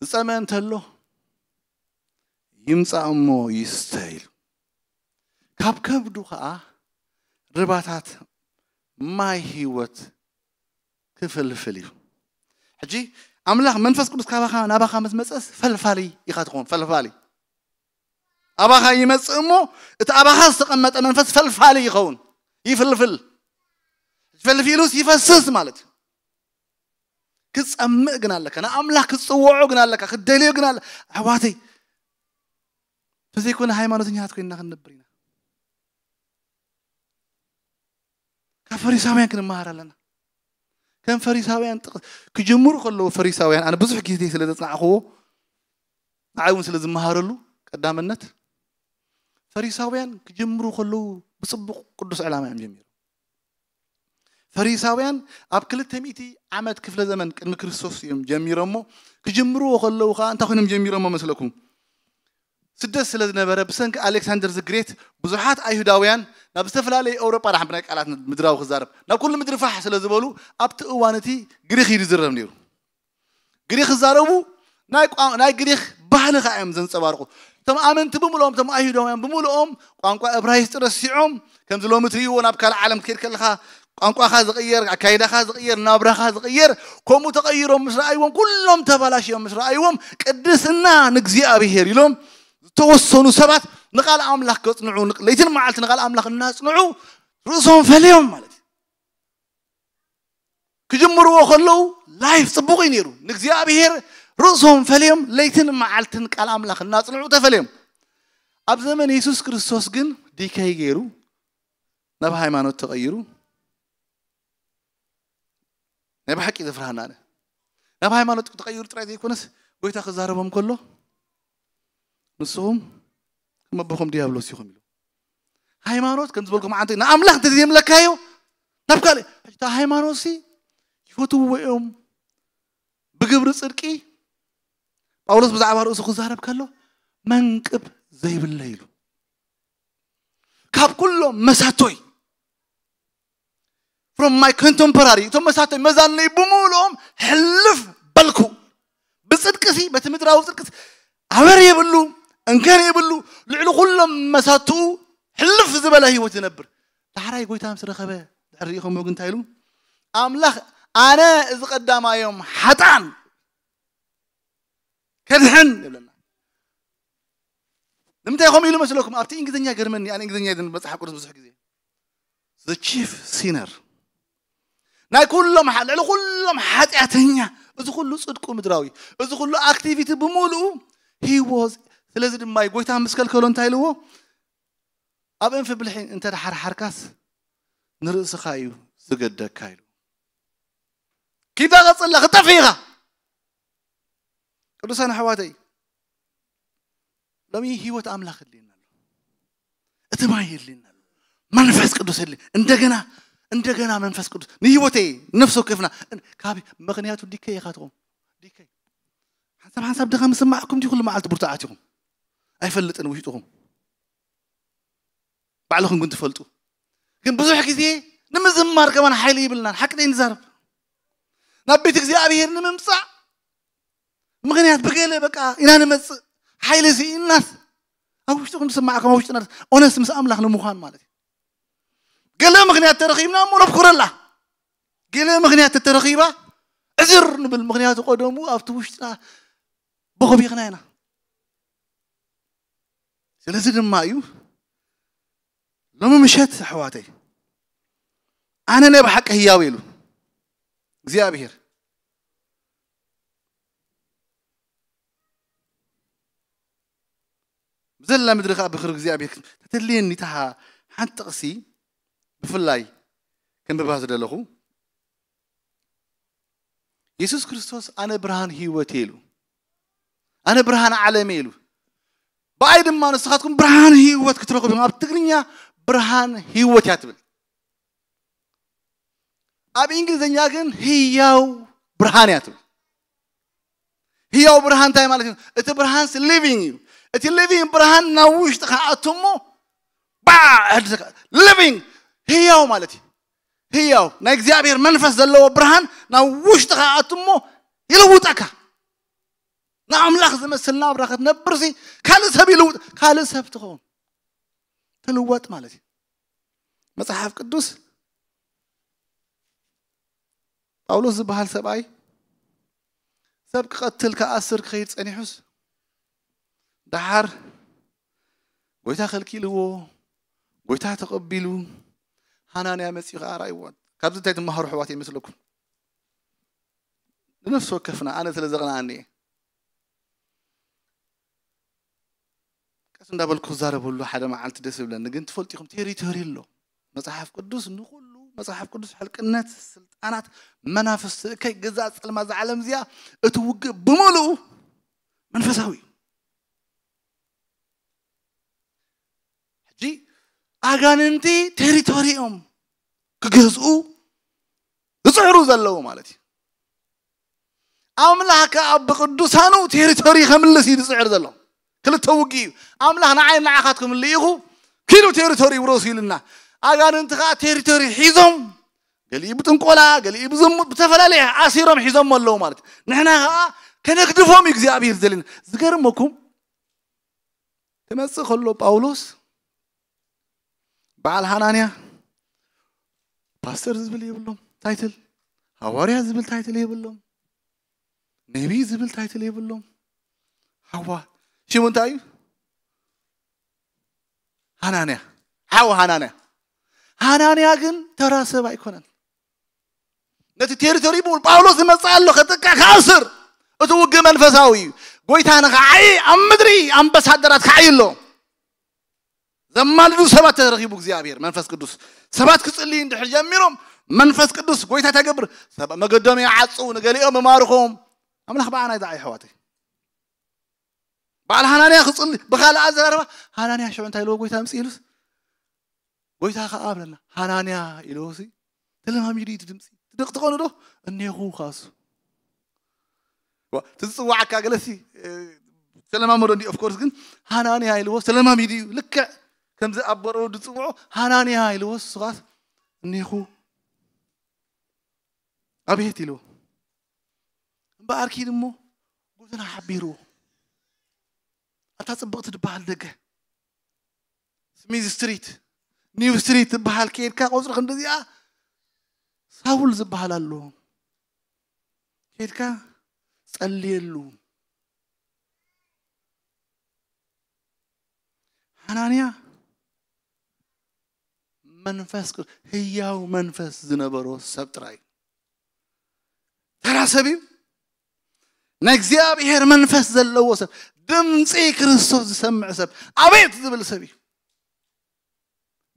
ዝጸመ እንተሎ ይምጻእ እሞ ይስተ ኢሉ ካብ ከብዱ ኸዓ ርባታት ማይ ህይወት ክፈልፍል እዩ ሕጂ ኣምላኽ መንፈስ ቅዱስ ካባኻ ናባኻ ምስ መጸስ ፈልፋሊ ኢኻ ትኾን ፈልፋሊ ኣባኻ ይመጽእ እሞ እቲ ኣባኻ ዝተቐመጠ መንፈስ ፈልፋሊ ይኸውን ይፍልፍል ፈልፊሉስ ይፈስስ ማለት እዩ ክጸምእ ግን ኣለካ ንኣምላኽ ክትጽውዖ ግን ኣለካ ክትደልዮ ግን ኣለ ኣሕዋተይ ተዘይኮነ ሃይማኖተኛታት ኮይንና ክንነብር ኢና ካብ ፈሪሳውያን ክንመሃር ኣለና ከም ፈሪሳውያን ክጅምሩ ከለዉ ፈሪሳውያን ኣነ ብዙሕ ግዜ ስለ ዘፅናዕክዎ ንዓይ እውን ስለ ዝመሃረሉ ቀዳምነት ፈሪሳውያን ክጅምሩ ከለዉ ብፅቡቅ ቅዱስ ዕላማ እዮም ጀሚሮም ፈሪሳውያን ኣብ ክልተ ሚእቲ ዓመት ክፍለ ዘመን ቅድሚ ክርስቶስ እዮም ጀሚሮሞ ክጅምርዎ ከለዉ ከዓ እንታይ ኮይኖም ጀሚሮሞ መስለኩም ስደት ስለ ዝነበረ ብሰንኪ ኣሌክሳንደር ዝግሬት ብዙሓት ኣይሁዳውያን ናብ ዝተፈላለዩ ኤውሮጳ ዳሕምብናይ ቃላት ምድራዊ ክዛረብ ናብ ኩሉ ምድሪ ፋሕ ስለ ዝበሉ ኣብቲ እዋን እቲ ግሪክ እዩ ዝዝረብ ነይሩ ግሪክ ክዛረቡ ናይ ግሪክ ባህሊ ከዓ እዮም ዘንፀባርቁ እቶም ኣመንቲ ብምልኦም እቶም ኣይሁዳውያን ብምልኦም ቋንቋ እብራይስጢ ረሲዖም ከምዚ ሎሚ ትርእይዎ ናብ ካልእ ዓለም ክትከይድ ከለካ ቋንቋኻ ዝቕየር ኣካይዳኻ ዝቕየር ናብራኻ ዝቕየር ከምኡ ተቐይሮም ምስ ረኣይዎም ኩሎም ተባላሽዮም ምስ ረኣይዎም ቅድስና ንእግዚኣብሔር ኢሎም ዝተወሰኑ ሰባት ንቓል ኣምላኽ ከጽንዑ ለይትን መዓልቲ ንቓል ኣምላኽ እናጽንዑ ርእሶም ፈልዮም ማለት እዩ ክጅምርዎ ከለዉ ላይፍ ጽቡቕ እዩ ነይሩ ንእግዚኣብሔር ርእሶም ፈልዮም ለይትን መዓልትን ቃል ኣምላኽ እናጽንዑ ተፈልዮም ኣብ ዘመን የሱስ ክርስቶስ ግን ዲከይ ገይሩ ናብ ሃይማኖት ተቐይሩ ናይ ብሓቂ ዘፍርሃና ኣነ ናብ ሃይማኖት ተቐይሩ ጥራይ ዘይኮነስ ጎይታ ክዛረቦም ከሎ ንስኹም ከም ኣቦኹም ዲያብሎስ ኢኹም ኢሉ። ሃይማኖት ከም ዝበልኩም ዓንተ ንኣምላኽ እንተ ዘይምለካዮ ናብ ካልእ፣ ሕጂ እታ ሃይማኖት ሲ ይፈትውዎ እዮም። ብግብሪ ጽድቂ ጳውሎስ ብዛዕባ ርእሱ ክዛረብ ከሎ መንቅብ ዘይብለ ኢሉ። ካብ ኩሎም መሳቶይ፣ from my contemporary፣ እቶም መሳቶይ መዛነይ ብምልኦም ሕልፍ በልኩ። ብጽድቅሲ በቲ ምድራዊ ጽድቅሲ ኣበር የብሉ፣ እንከን የብሉ፣ ልዕሊ ኩሎም መሳትኡ ሕልፍ ዝበለ ህይወት ዝነብር። ዳሕራይ ጎይታ ምስ ረኸበ ድሕሪ ሪኢኹምዎ ግን እንታይ ኢሉ? ኣምላኽ ኣነ እዚ ቀዳማዮም ሓጣን ከድሕን ይብለና። ንምንታይ ከምኡ ኢሉ መስለኩም? ኣብቲ እንግሊዝኛ ገርመኒ፣ ኣነ እንግሊዝኛ ይድን መጽሓፍ ቅዱስ ብዙሕ ግዜ the chief sinner፣ ናይ ኩሎም ሓ- ልዕሊ ኩሎም ሓጢኣተኛ፣ እዚ ኩሉ ጽድቁ ምድራዊ፣ እዚ ኩሉ ኣክቲቪቲ ብምሉኡ he was። ስለዚ ድማ እዩ ጎይታ ምስ ከልከሎ እንታይ ኢልዎ? ኣብ እንፊ ብልሒ እንተ ደሓርሓርካስ ንርእስኻ እዩ ዝገደካ ኢሉ። ኪዳ ቀጽላ ክጠፍ ኢኻ። ቅዱሳን ኣሕዋተይ፣ ሎሚ ህይወት ኣምላኽ የድልየና ኣሎ። እቲ ማይ የድልየና ኣሎ። መንፈስ ቅዱስ የድልየ እንደገና፣ እንደገና መንፈስ ቅዱስ ንህይወተይ፣ ንነፍሲ ወከፍና ካብ ምኽንያቱ ዲከ ኢኻ ትኹም። ዲከ ሓንሳብ ሓንሳብ ድኻ ምስማዕኩም ዲ ኩሉ መዓልቲ ብርቱዓት ኢኹም። ኣይፈልጥን ውሽጥኹም፣ ባዕልኹም ግን ትፈልጡ። ግን ብዙሕ ግዜ ንምዝማር ከማን ሓይሊ ይብልናን። ሓቂ ደይ ንዛረብ፣ ናብ ቤት እግዚኣብሔር ንምምጻእ ምኽንያት ብገለ በቃ ኢና ንመጽእ። ሓይሊ ስኢናስ ኣብ ውሽጥኹም ዝስማዕኩም ኣብ ውሽጥና ኦነስ ምስ ኣምላኽ ንምዃን ማለት እዩ። ገለ ምኽንያት ተረኺብና እሞ ነብኩረላ። ገለ ምኽንያት ተተረኺባ ዕዝር ንብል፣ ምኽንያቱ ቀደሙ ኣብቲ ውሽጥና በኸቢኽና ኢና። ስለዚ ድማ እዩ ሎሚ ምሸት ኣሕዋተይ ኣነ ናይ ብሓቂ ህያው ኢሉ እግዚኣብሔር። ብዘላ ምድሪ ከዓ ብክሪ እግዚኣብሔር ተተድልየኒ እታ ሓንቲ ጥቕሲ ብፍላይ ከንብባ ዝደለኹ። የሱስ ክርስቶስ ኣነ ብርሃን ህይወት እየ ኢሉ። ኣነ ብርሃን ዓለም እየ ኢሉ። ብኣይ ድማ ንስኻትኩም ብርሃን ህይወት ክትረኽቡ ኢኹም። ኣብ ትግርኛ ብርሃን ህይወት እያ ትብል። ኣብ እንግሊዝኛ ግን ህያው ብርሃን እያ ትብል። ህያው ብርሃን እንታይ ማለት እዩ? እቲ ብርሃን ሊቪንግ እዩ። እቲ ሊቪንግ ብርሃን ናብ ውሽጢ ከኣቱ እሞ ባ ሊቪንግ ህያው ማለት እዩ። ህያው ናይ እግዚኣብሔር መንፈስ ዘለዎ ብርሃን ናብ ውሽጢ ከኣቱ እሞ ይልውጠካ። ንኣምላኽ ዝመስል ናብራ ክትነብር ሲ ካልእ ሰብ ይልውጥ፣ ካልእ ሰብ ትኸውን፣ ትልወጥ ማለት እዩ። መጽሓፍ ቅዱስ ጳውሎስ ዝበሃል ሰብኣይ ሰብ ክቐትል ክኣስር ክኸይድ ጸኒሑስ ደሓር ጎይታ ከልኪልዎ፣ ጎይታ ተቐቢሉ ሃናንያ መጺኡ ከኣ ራእይዎ። ካብዚ እንታይ ትመሃሩ ኣሕዋት ይመስለኩም? ንነፍሲ ወከፍና ኣነ ስለ ዘቕንኣኒ እየ። ቀስ እንዳበልኩ ክዛረበሉ ሓደ መዓልቲ ደስ ይብለኒ። ግን ትፈልጡ ኢኹም ቴሪቶሪ ኣሎ መጽሓፍ ቅዱስ። ንኹሉ መጽሓፍ ቅዱስ ሕልቅነት፣ ስልጣናት፣ መናፍስቲ፣ እከይ፣ ግዛእ፣ ጸልማት፣ እዛ ዓለም እዚኣ፣ እቲ ውግእ ብምሉኡ መንፈሳዊ እዩ። ሕጂ ኣጋንንቲ ቴሪቶሪ እዮም ክገዝኡ ዝጽዕሩ ዘለዉ ማለት እዩ። ኣምላኽ ከኣ ብቅዱሳኑ ቴሪቶሪ ከምልስ እዩ ዝጽዕር ዘሎ። ክልተ ውግእ እዩ። ኣምላኽ ንዓይ ንዓኻትኩም ልኢኹ ኪዱ ቴሪቶሪ ውረሱ ኢሉና። ኣጋንንቲ ከኣ ቴሪቶሪ ሒዞም፣ ገሊኡ ብጥንቆላ፣ ገሊኡ ብዝሙት፣ ብተፈላለየ ኣሲሮም ሒዞም ኣለዉ ማለት እዩ። ንሕና ከኣ ከነግድፎም እዩ እግዚኣብሔር ዘለና። ዝገርመኩም ክመጽእ ከሎ ጳውሎስ በዓል ሃናንያ ፓስተር ዝብል የብሎም ታይትል፣ ሃዋርያ ዝብል ታይትል የብሎም፣ ነቢይ ዝብል ታይትል የብሎም። ሓዋ ሽሙ እንታይ እዩ? ሃናንያ። ሓው ሃናንያ። ሃናንያ ግን ተራ ሰብ ኣይኮነን። ነቲ ቴሪቶሪ ብሙሉ ጳውሎስ ዝመጽእ ኣሎ ከጥቃ ክኣስር። እቲ ውግእ መንፈሳዊ እዩ። ጎይታ ንኸዓይ ኣብ ምድሪ ኣምባሳደራት ክዓይ ኣሎ። ዘማልዱ ሰባት ተረኺቡ እግዚኣብሔር መንፈስ ቅዱስ። ሰባት ክጽልዩ እንድሕር ጀሚሮም መንፈስ ቅዱስ ጎይታ ተገብር። ሰብ መገዶም ይዓጽው፣ ንገሊኦም ይማርኾም። ኣምላኽ ብኣና ይድዓይ ኣሕዋተይ። በዓል ሃናንያ ክፅሊ ብካልእ ኣዘራርባ፣ ሃናንያ ሽዑ እንታይ ኢልዎ ጎይታ ምፅ ኢሉስ፣ ጎይታ ከዓ ኣብለና ሃናንያ ኢልዎ ሲ ተለማሚዱ እዩ እቲ ድምፂ። ትደቂ ትኾኑ ዶ? እኔኹ ካሱ ትዝፅዋዓካ ገለሲ ተለማመዶ እንዲ ኦፍኮርስ ግን ሃናንያ ኢልዎ ተለማሚዱ እዩ። ልክዕ ከምዚ ኣብ በረው ዝፅውዖ ሃናንያ ኢልዎ ስኻስ እኔኹ ኣቤት ኢልዎ። እምበኣር ኪድ እሞ ጎተና ሓቢርዎ ኣብታ ፅብቕቲ ትበሃል ደገ ስሚዝ ስትሪት ኒው ስትሪት ትበሃል ከይድካ ቆፅሪ ክንደዚኣ ሳውል ዝበሃል ኣሎ። ከይድካ ጸልየሉ። ሓናንያ መንፈስ ቅዱስ ህያው መንፈስ ዝነበሮ ሰብ ጥራይ እዩ። ተራ ሰብ እዩ። ናይ እግዚኣብሔር መንፈስ ዘለዎ ሰብ፣ ድምፂ ክርስቶስ ዝሰምዕ ሰብ፣ ኣቤት ዝብል ሰብ እዩ።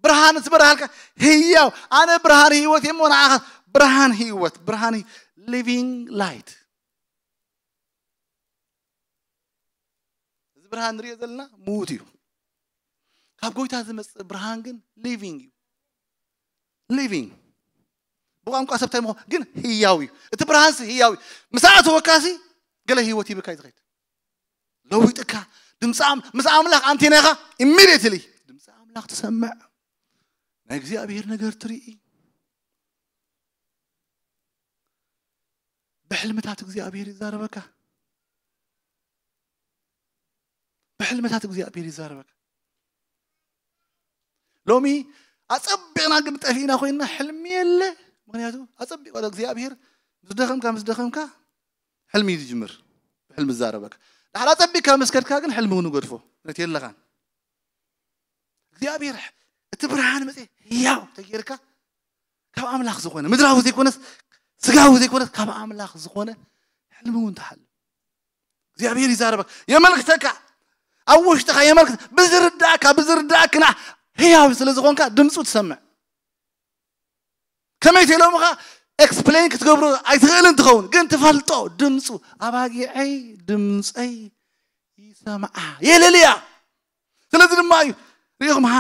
ብርሃን ትበርሃልካ ህያው ኣነ ብርሃን ህይወት እየ እሞ ንዓኻ ብርሃን ህይወት ብርሃን living light። እዚ ብርሃን ንሪኦ ዘለና ምዉት እዩ። ካብ ጎይታ ዝመፅእ ብርሃን ግን living እዩ። living ብቋንቋ ሰብ እንታይ ምኾን ግን ህያው እዩ። እቲ ብርሃንሲ ህያው እዩ። ምስ ኣእተወካሲ ገለ ህይወት ሂብካ እዩ ዝኸይድ። ለዊጥካ ድምፂ ኣም- ምስ ኣምላኽ ኣንቴናኻ ኢሚዲየትሊ ድምፂ ኣምላኽ ትሰምዕ። ናይ እግዚኣብሔር ነገር ትርኢ። ብሕልምታት እግዚኣብሔር ይዛረበካ። ብሕልምታት እግዚኣብሔር ይዛረበካ። ሎሚ ኣጸቢቕና ግን ጠፊእና ኮይንና ሕልሚ የለ። ምክንያቱ ኣጸቢቑ እግዚኣብሔር ምስ ደኸምካ ምስ ደኸምካ ሕልሚ እዩ ዝጅምር። ብሕልሚ ዝዛረበካ ድሓር ኣጸቢቕካ ምስ ከድካ ግን ሕልሚ እውን ይገድፎ። ምክንያቱ የለኻን። እግዚኣብሔር እቲ ብርሃን መጽ ህያው ተጌርካ ካብ ኣምላኽ ዝኾነ ምድራዊ ዘይኮነስ ስጋዊ ዘይኮነስ ካብ ኣምላኽ ዝኾነ ሕልሚ እውን ትሓልም። እግዚኣብሔር ይዛረበካ፣ የመልክተካ፣ ኣብ ውሽጥኻ የመልክት ብዝርዳእካ ብዝርዳእክና ህያው ስለ ዝኾንካ ድምፁ ትሰምዕ። ከመይ ተሎምኻ ኤክስፕሌን ክትገብሮ ኣይትኽእልን ትኸውን፣ ግን ትፈልጦ ድምፁ። ኣባጊዐይ ድምፀይ ይሰምዓ የለልያ። ስለዚ ድማ እዩ ሪኢኹም ሃ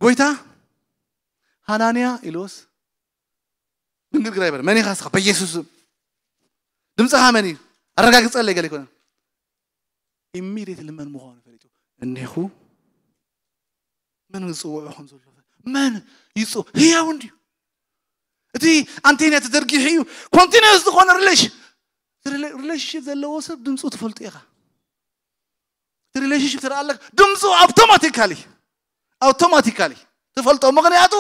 ጎይታ ሃናንያ ኢልዎስ ድንግርግር ኣይበለ። መን ኢኻ እስኻ? በኢየሱስ ስም ድምፅኻ መን እዩ? ኣረጋግፀለይ ገለ ይኮነ። ኢሚዲየትሊ መን ምዃኑ ፈሊጡ እኔኹ መን ዝፅውዖ ከም ዘሎ መን ይፁ ህያው እንድዩ። እቲ ኣንቴና ተዘርጊሑ እዩ። ኮንቲኒስ ዝኾነ ሪሌሽን ሪሌሽንሽፕ ዘለዎ ሰብ ድምፁ ትፈልጡ ኢኻ። እቲ ሪሌሽንሽፕ ትርኢ ኣለካ ድምፁ ኣውቶማቲካሊ ኣውቶማቲካሊ ትፈልጦ። ምክንያቱ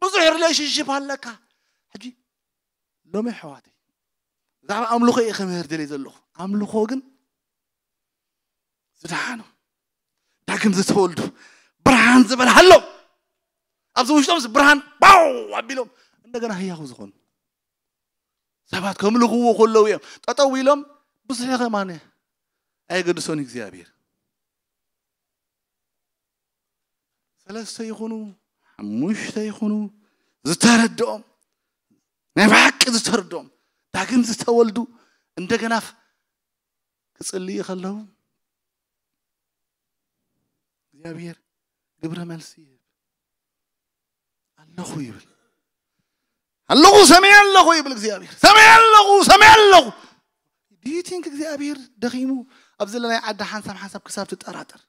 ብዙሕ ሪሌሽንሽፕ ኣለካ። ሕጂ ሎሚ ኣሕዋተይ ብዛዕባ ኣምልኾ እየ ከምህር ደልየ ዘለኹ። ኣምልኾ ግን ዝደሓኑ ዳግም ዝተወልዱ ብርሃን ዝበልሃሎም ኣብዚ ውሽጦም እዚ ብርሃን ባው ኣቢሎም እንደገና ህያው ዝኾኑ ሰባት ከምልኽዎ ከለዉ እዮም ጠጠው ኢሎም ብዙሕ ከማን ኣየገድሶን እግዚኣብሔር። ሰለስተ ይኹኑ ሓሙሽተ ይኹኑ ዝተረድኦም ናይ ብሓቂ ዝተረድኦም ዳግም ዝተወልዱ እንደገና ክጽልዩ ከለዉ እግዚኣብሔር ግብረ መልሲ ይህብ። ኣለኹ ይብል። ኣለኹ ሰማይ ኣለኹ ይብል እግዚኣብሔር። ሰማይ ኣለኹ ሰማይ ኣለኹ። Do you think እግዚኣብሔር ደኺሙ ኣብ ዘለናይ ዓዲ ሓንሳብ ሓንሳብ ክሳብ ትጠራጠር?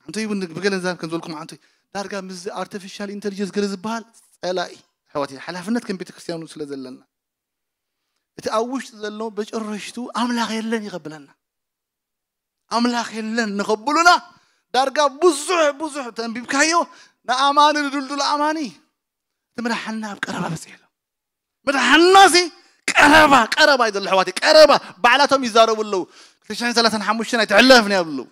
ሓንቶ ይብን ብገለ ንዛብ ከም ዝበልኩም ሓንቶ ዳርጋ ምስ ኣርቲፊሻል ኢንተሊጀንስ ገለ ዝበሃል ጸላኢ ኣሕዋት ሓላፍነት ከም ቤተክርስትያኑ ስለ ዘለና እቲ ኣብ ውሽጢ ዘሎ በጨረሽቱ ኣምላኽ የለን ይኸብለና። ኣምላኽ የለን ንኸብሉና ዳርጋ ብዙሕ ብዙሕ ተንቢብካዮ ንኣማኒ ንድልዱል ኣማኒ እቲ መድሓና ኣብ ቀረባ በፂሑ ኣሎ። መድሓናሲ ቀረባ ቀረባ እዩ ዘሎ ኣሕዋተይ ቀረባ ባዕላቶም ይዛረቡ ኣለዉ። ክልተ ሽሕን ሰላሳን ሓሙሽተን ኣይትሕለፍን ይብሉ ኣለዉ።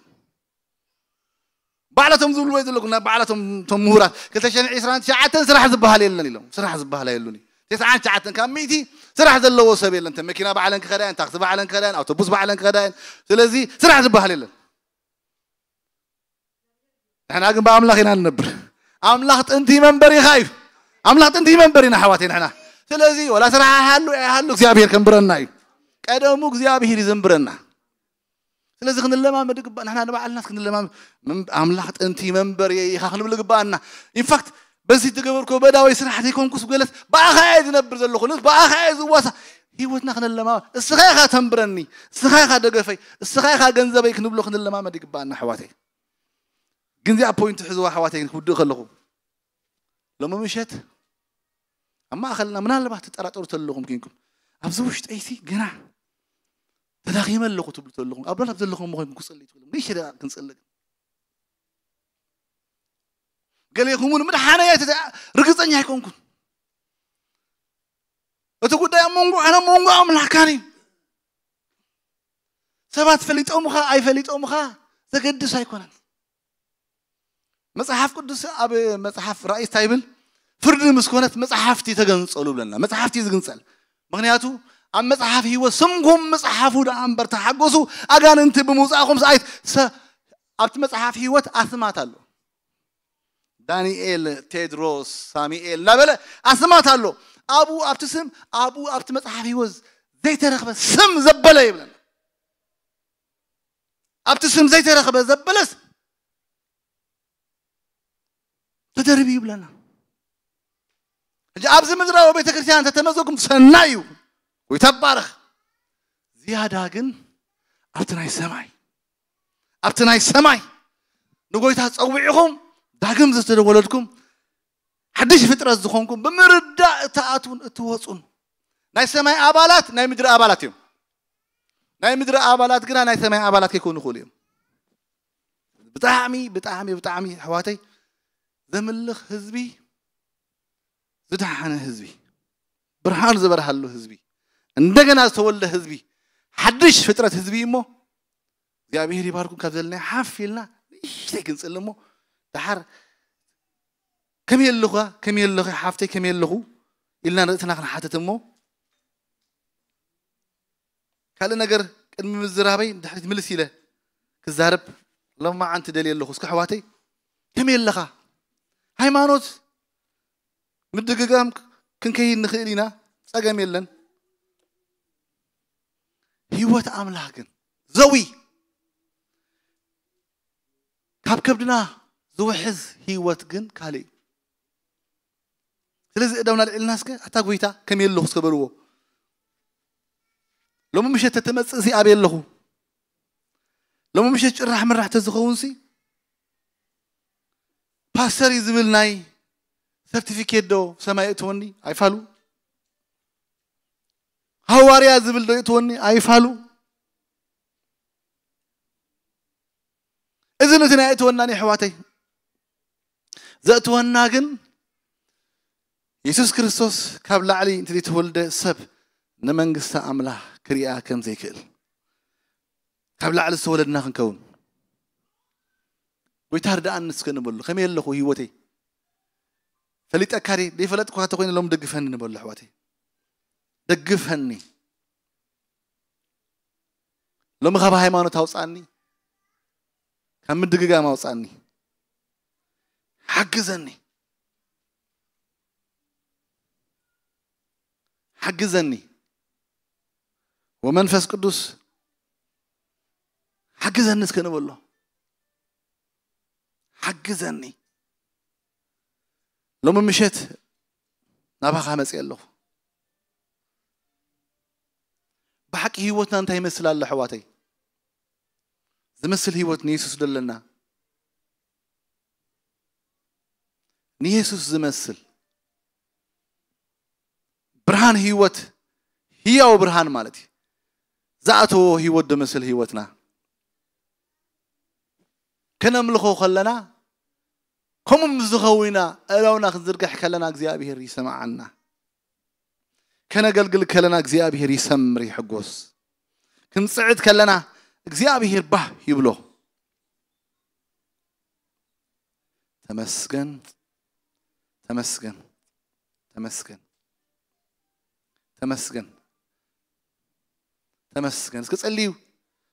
ባዕላቶም ዝብልዎ ዘለኩ ናብ ባዕላቶም ቶም ምሁራት ክልተ ሽሕን ዕስራን ትሽዓተን ስራሕ ዝበሃል የለን ኢሎም። ስራሕ ዝበሃል ኣየሉን እዩ። ተስዓን ትሽዓተን ካብ ሚእቲ ስራሕ ዘለዎ ሰብ የለን። መኪና ባዕለን ክኸዳ እየን፣ ታክሲ ባዕለን ክኸዳ እየን፣ ኣውቶቡስ ባዕለን ክኸዳ እየን። ስለዚ ስራሕ ዝበሃል የለን። ንሕና ግን ብኣምላኽ ኢና ንነብር። ኣምላኽ ጥንቲ መንበሪኻ እዩ። ኣምላኽ ጥንቲ መንበሪና ኣሕዋተይ ንሕና። ስለዚ ወላ ስራሕ ኣይሃሉ ኣይሃሉ እግዚኣብሔር ከንብረና እዩ። ቀደሙ እግዚኣብሔር ይዘንብረና። ስለዚ ክንለማመድ ግባእ። ንሕና ንባዕልና ክንለማመድ፣ ኣምላኽ ጥንቲ መንበር ኢኻ ክንብል ግባኣና። ኢንፋክት በዚ ትገበርኮ በዳወይ ስራሕ ዘይኮንኩስ ገለት ብኣኻ እየ ዝነብር ዘለኹ፣ ብኣኻ እየ ዝዋሳ። ህይወትና ክንለማ፣ እስኻ ኢኻ ተንብረኒ፣ እስኻ ኢኻ ደገፈይ፣ እስኻ ኢኻ ገንዘበይ ክንብሎ ክንለማመድ ይግባኣና ኣሕዋተይ። ግን እዚኣ ፖይንት ሕዝዋ ኣሕዋተይ፣ ክውድእ ከለኹ ሎሚ ምሸት ኣብ ማእኸልና ምናልባት ትጠራጠሩ ተለኹም ኮንኩም፣ ኣብዚ ውሽጠይሲ ገና ተዳኺመ ኣለኹ ትብሉ ተለኹም፣ ኣብ ዶላብ ዘለኹም ኮይንኩም ክጽልዩ ትኽእሉ። ንእሽተይ ደቂቕ ክንጽሊ ግን። ገሌኹም እውን ምድሓነይ ኣይተ-፣ ርግጸኛ ኣይኮንኩን። እቲ ጉዳይ ኣብ መንጎ ኣነ መንጎ ኣምላኽካን እዩ። ሰባት ፈሊጦምኻ ኣይፈሊጦምኻ ዘገድስ ኣይኮነን። መጽሓፍ ቅዱስ ኣብ መጽሓፍ ራእይ እንታይ ይብል? ፍርዲ ምስ ኮነት መጽሓፍቲ ተገንጸሉ ብለና። መጽሓፍቲ ዝግንጸል። ምኽንያቱ ኣብ መጽሓፍ ህይወት ስምኩም ምጽሓፉ ደኣ እምበር ተሓጎሱ፣ ኣጋንንቲ ብምውጻእኹም ሰኣይት ሰ-፣ ኣብቲ መጽሓፍ ህይወት ኣስማት ኣሎ። ዳንኤል፣ ቴድሮስ፣ ሳሙኤል እናበለ ኣስማት ኣሎ። ኣብኡ ኣብቲ ስም፣ ኣብኡ ኣብቲ መጽሓፍ ህይወት ዘይተረኽበ ስም ዘበለ ይብለና። ኣብቲ ስም ዘይተረኽበ ዘበለስ ተደርቢ ይብለና። ሕጂ ኣብዚ ምድራዊ ቤተ ክርስቲያን ተተመዘኩም ሰናይ እዩ። ጎይታ ባረኽ። ዝያዳ ግን ኣብቲ ናይ ሰማይ፣ ኣብቲ ናይ ሰማይ ንጎይታ ጸዊዕኹም ዳግም ዝተወለድኩም ሓድሽ ፍጥረት ዝኾንኩም ብምርዳእ እትኣትዉን እትወጹን ናይ ሰማይ ኣባላት ናይ ምድሪ ኣባላት እዮም። ናይ ምድሪ ኣባላት ግና ናይ ሰማይ ኣባላት ከይኮኑ ይኽእሉ እዮም። ብጣዕሚ፣ ብጣዕሚ፣ ብጣዕሚ ኣሕዋተይ ዘምልኽ ህዝቢ፣ ዝደሓነ ህዝቢ፣ ብርሃን ዝበርሃሉ ህዝቢ፣ እንደገና ዝተወልደ ህዝቢ፣ ሓድሽ ፍጥረት ህዝቢ እሞ እግዚኣብሔር ይባርኩም። ካብ ዘለና ሓፍ ኢልና ንእሽተይ ክንጽሊ እሞ ደሓር ከመይ ኣለኹ፣ ከመይ ኣለኹ ሓፍተይ፣ ከመይ ኣለኹ ኢልና ርእስና ክንሓትት እሞ ካልእ ነገር ቅድሚ ምዝራበይ ንድሕሪት ምልስ ኢለ ክዛረብ ሎማዓንቲ ደልየ ኣለኹ። እስኪ ኣሕዋተይ ከመይ ኣለኻ? ሃይማኖት ምድግጋም ክንከይድ ንኽእል ኢና፣ ጸገም የለን። ህይወት ኣምላኽ ግን ዘዊ ካብ ከብድና ዝውሕዝ ህይወት ግን ካልእ እዩ። ስለዚ እደውና ልዕልና እስከ ኣታ ጎይታ ከመይ ኣለኹ እስከ በልዎ። ሎሚ ምሸት ተተመጽእ ሲ ኣበይ ኣለኹ? ሎሚ ምሸት ጭራሕ ምራሕ ተዝኸውን ሲ ፓስተር እዩ ዝብል ናይ ሰርቲፊኬት ዶ ሰማይ እትወኒ ኣይፋሉ? ሃዋርያ ዝብል ዶ እትወኒ ኣይፋሉ? እዚ ነቲ ናይ እትወና ናይ ኣሕዋተይ ዘእትወና ግን የሱስ ክርስቶስ ካብ ላዕሊ እንተ ዘይተወልደ ሰብ ንመንግስቲ ኣምላኽ ክሪኣ ከም ዘይክእል ካብ ላዕሊ ዝተወለድና ክንከውን ጎይታ ርድኣኒ እስከ ንበሉ። ከመይ ኣለኹ ህይወተይ ፈሊጠካ ድየ? ዘይፈለጥኩካ ተኮይነ ሎም ደግፈኒ ንበሉ ኣሕዋተይ። ደግፈኒ። ሎሚ ካብ ሃይማኖት ኣውጻኒ፣ ካብ ምድግጋም ኣውጻኒ። ሓግዘኒ። ሓግዘኒ። ወመንፈስ ቅዱስ ሓግዘኒ እስከ ንበሎ። ሓግዘኒ። ሎሚ ምሸት ናባኻ መጽእ ኣለኹ። ብሓቂ ህይወትና እንታይ ይመስል ኣሎ ኣሕዋተይ? ዝመስል ህይወት ንየሱስ ዶ ኣለና? ንየሱስ ዝመስል ብርሃን ህይወት፣ ህያው ብርሃን ማለት እዩ። ዝኣተዎ ህይወት ዶ መስል ህይወትና? ከነምልኾ ከለና፣ ከምኡ ምስ ዝኸውን ኢና፣ እዳውና ክንዝርግሕ ከለና እግዚኣብሔር ይሰምዓና። ከነገልግል ከለና እግዚኣብሔር ይሰምር፣ ይሕጎስ። ክንጽዕት ከለና እግዚኣብሔር ባህ ይብሎ። ተመስገን፣ ተመስገን፣ ተመስገን፣ ተመስገን፣ ተመስገን። እስኪ ጸልዩ።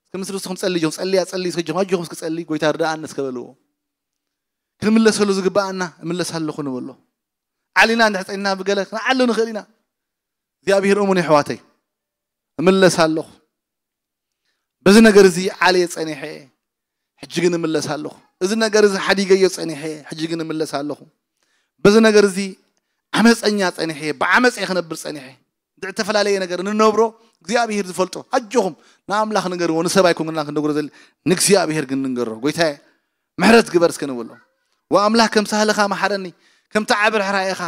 እስኪ ምስ ርስኹም ጸልዩ። ጸልያ፣ ጸልዩ። እስኪ ጀኹም፣ ኣጆኹም እስኪ ጸልዩ። ጎይታ ርድኣኒ እስከ በልዎ። ክንምለሰሉ ዝግብኣና እምለስ ኣለኹ ንበሎ። ዓሊና እንድሕር ጸኒሕና ብገለ ክንዓሉ ንኽእል ኢና። እግዚኣብሔር እሙን የሕዋተይ። እምለስ ኣለኹ። በዚ ነገር እዚ ዓልየ ጸኒሐ፣ ሕጂ ግን እምለስ ኣለኹ። እዚ ነገር እዚ ሓዲገዮ ጸኒሐ፣ ሕጂ ግን እምለስ ኣለኹ። በዚ ነገር እዚ ዓመፀኛ ጸኒሐ፣ ብዓመፀ ክነብር ጸኒሐ። እንድዒ እተፈላለየ ነገር ንነብሮ እግዚኣብሔር ዝፈልጦ። ኣጆኹም ንኣምላኽ ንገርዎ፣ ንሰብ ኣይኮንና ክንነግሮ ዘለ፣ ንእግዚኣብሔር ግን ንንገሮ። ጎይታየ፣ ምሕረት ግበር እስከ ንበሎ። ወኣምላኽ ከም ሳህልኻ መሓረኒ፣ ከምቲ ዓቢ ርሕራኤኻ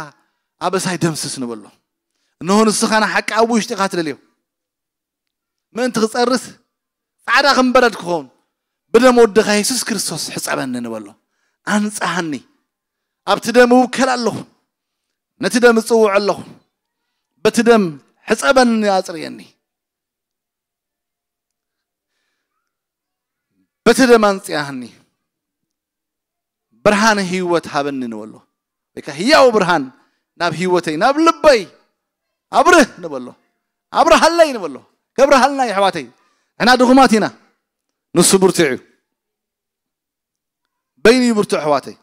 ኣበሳይ ደምስስ ንበሎ። እንሆ ንስኻ ንሓቂ ኣብ ውሽጢኻ ትደልዮ። ምእንቲ ክጸርስ ጻዕዳ ከም በረድ ክኸውን ብደም ወድኻ የሱስ ክርስቶስ ሕጸበኒ ንበሎ። ኣንጽሃኒ። ኣብቲ ደም እውከል ኣለኹ። ነቲ ደም እጽውዖ ኣለኹ። በቲ ደም ሕጸበኒ፣ ኣጽርየኒ። በቲ ደም ኣንጽሃኒ። ብርሃን ህይወት ሃበኒ ንበሎ። ወይ ከኣ ህያው ብርሃን ናብ ህይወተይ፣ ናብ ልበይ ኣብርህ ንበሎ። ኣብርሃለይ ንበሎ። ከብርሃልና እዩ ኣሕዋተይ። ንሕና ድኹማት ኢና። ንሱ ብርቱዕ እዩ። በይኑ እዩ ብርቱዕ ኣሕዋተይ።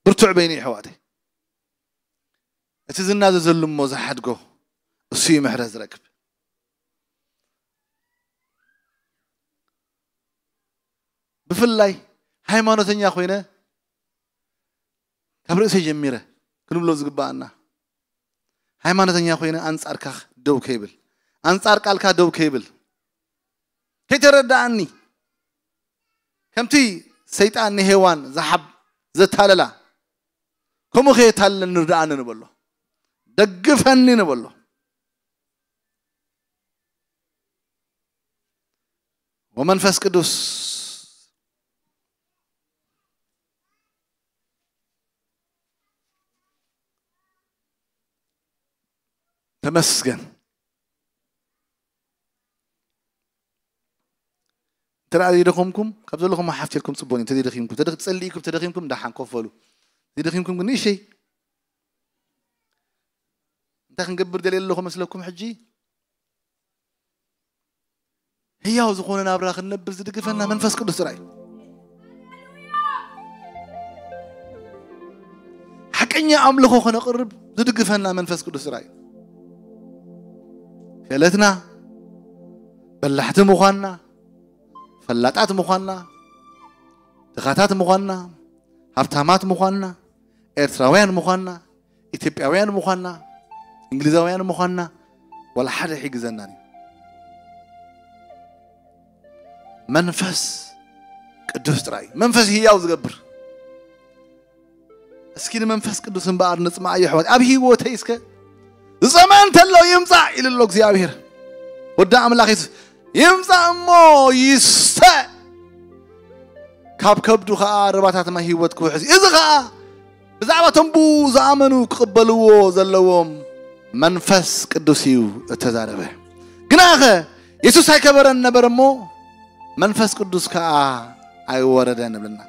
ብርቱዕ በይኑ እዩ ኣሕዋተይ። እቲ ዝናዘዘሉ እሞ ዝሓድጎ እሱ እዩ ምሕረት ዝረክብ። ብፍላይ ሃይማኖተኛ ኮይነ ካብ ርእሰይ ጀሚረ ክንብሎ ዝግባኣና፣ ሃይማኖተኛ ኮይነ ኣንጻርካ ደው ከይብል፣ ኣንጻር ቃልካ ደው ከይብል፣ ከይተረዳኣኒ፣ ከምቲ ሰይጣን ንሄዋን ዝሓብ ዘታለላ፣ ከምኡ ከየታልለኒ ርድኣኒ ንበሎ፣ ደግፈኒ ንበሎ። ወመንፈስ ቅዱስ ተመስገን። እንተ ደኣ ዘይደኸምኩም፣ ካብ ዘለኹም ሓፍትልኩም ጽቡቕ እዩ። እንተ ዘይደኺምኩም፣ ተደኽ-፣ ጸሊእኩም፣ ተደኺምኩም፣ ደሓን ኮፍ በሉ። ዘይደኺምኩም ግን ንእሸይ እንታይ ክንገብር ደልየ ኣለኹ መስለኩም ሕጂ? ህያው ዝኾነ ናብራ ክንነብር ዝድግፈና መንፈስ ቅዱስ ጥራይ እዩ። ሓቀኛ ኣምልኾ ከነቕርብ ዝድግፈና መንፈስ ቅዱስ ጥራይ እዩ። ክእለትና፣ በላሕቲ ምዃንና፣ ፈላጣት ምዃንና፣ ድኻታት ምዃንና፣ ሃብታማት ምዃንና፣ ኤርትራውያን ምዃንና፣ ኢትዮጵያውያን ምዃንና፣ እንግሊዛውያን ምዃንና፣ ዋላ ሓደ ኣይሕግዘናን እዩ። መንፈስ ቅዱስ ጥራይ፣ መንፈስ ህያው ዝገብር። እስኪ ንመንፈስ ቅዱስ እምበኣር ንጽማዓዮ ኣሕዋት። ኣብ ህይወተይ እስከ ዝጸምአ እንተሎ ይምጻእ ኢሉ ኣሎ እግዚኣብሔር። ወዲ ኣምላኽ የሱስ፣ ይምጻእ እሞ ይስተ፣ ካብ ከብዱ ኸኣ ርባታት ማይ ህይወት ክውሕዝ እዩ። እዚ ኸኣ ብዛዕባ እቶም ብኡ ዝኣመኑ ክቕበልዎ ዘለዎም መንፈስ ቅዱስ እዩ እተዛረበ። ግናኸ የሱስ ኣይከበረን ነበረ እሞ መንፈስ ቅዱስ ከኣ ኣይወረደን ንብልና።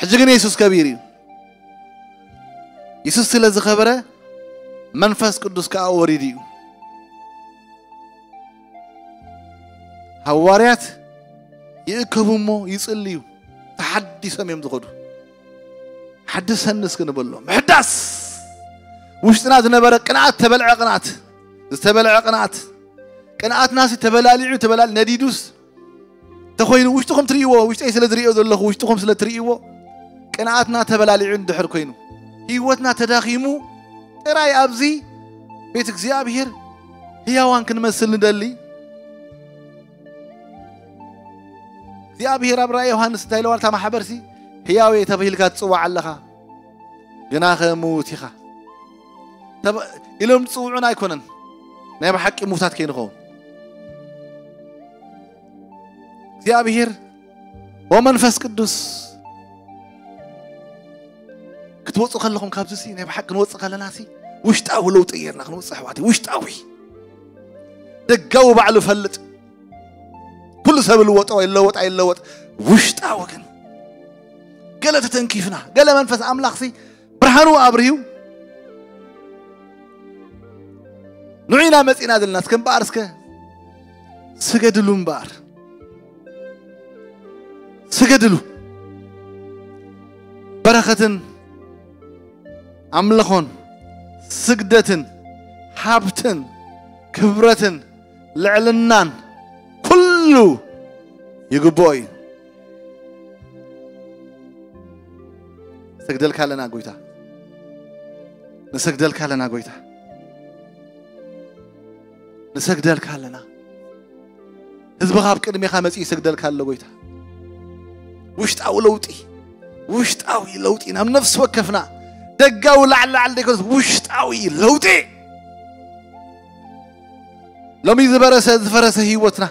ሕጂ ግን የሱስ ከቢሩ እዩ። የሱስ ስለ ዝኸበረ መንፈስ ቅዱስ ከኣ ወሪዱ እዩ። ሃዋርያት ይእከቡ እሞ ይጽልዩ፣ ተሓዲሶም እዮም ዝኸዱ። ሓድሰኒ እስኪ ንበሎ። ምሕዳስ ውሽጥና ዝነበረ ቅንኣት፣ ተበልዐ ቅንኣት፣ ዝተበልዐ ቅንኣት፣ ቅንኣትናሲ ተበላሊዑ፣ ተበላሊ-፣ ነዲዱስ ተኾይኑ፣ ውሽጥኹም ትርእይዎ፣ ውሽጠይ ስለ ዝርእዮ ዘለኹ፣ ውሽጥኹም ስለ ትርእይዎ፣ ቅንኣትና ተበላሊዑ እንድሕር ኮይኑ፣ ህይወትና ተዳኺሙ፣ ጥራይ ኣብዚ ቤት እግዚኣብሔር ህያዋን ክንመስል ንደሊ። እግዚኣብሔር ኣብ ራእይ ዮሃንስ እንታይ ኢለዋ? እታ ማሕበርሲ፣ ህያው እየ ተባሂልካ ትጽዋዕ ኣለኻ፣ ግናኸ ምዉት ኢኻ ተባ-፣ ኢሎም ዝጽውዑና ኣይኮነን፣ ናይ ብሓቂ ምዉታት ከይንኸውን። እግዚኣብሔር ወመንፈስ ቅዱስ ክትወፁ ከለኹም ካብዚ ሲ ናይ ብሓቂ ክንወፅእ ከለና ሲ ውሽጣዊ ለውጢ ጌርና ክንወፅእ ኣሕዋተይ። ውሽጣዊ፣ ደጋዊ ባዕሉ ፈልጥ፣ ኩሉ ሰብ ልወጦ ይለወጥ ኣይለወጥ፣ ውሽጣዊ ግን ገለ ተተንኪፍና፣ ገለ መንፈስ ኣምላኽ ሲ ብርሃኑ ኣብርዩ ንዑ ኢና መፂና ዘለና። እስከ እምበኣር እስከ ስገድሉ እምበኣር፣ ስገድሉ። በረኸትን ኣምልኾን ስግደትን ሃብትን ክብረትን ልዕልናን ኩሉ ይግብኦ እዩ። ንሰግደልካ ኣለና ጎይታ፣ ንሰግደልካ ኣለና ጎይታ፣ ንሰግደልካ ኣለና። ህዝብኻ ኣብ ቅድሜኻ መጺኡ ይሰግደልካ ኣሎ ጎይታ። ውሽጣዊ ለውጢ፣ ውሽጣዊ ለውጢ ናብ ነፍሲ ወከፍና፣ ደጋዊ ላዕሊ ላዕሊ ዘይኮነስ ውሽጣዊ ለውጢ። ሎሚ ዝበረሰ ዝፈረሰ ህይወትና፣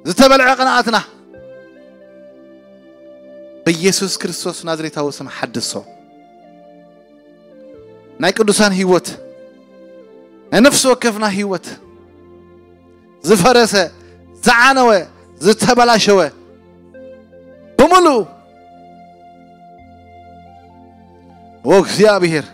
ዝተበልዐ ቅንኣትና ብኢየሱስ ክርስቶስ ናዝሬታዊ ስም ሓድሶ። ናይ ቅዱሳን ህይወት፣ ናይ ነፍሲ ወከፍና ህይወት ዝፈረሰ፣ ዝዓነወ፣ ዝተበላሸወ ብምሉኡ ወእግዚኣብሔር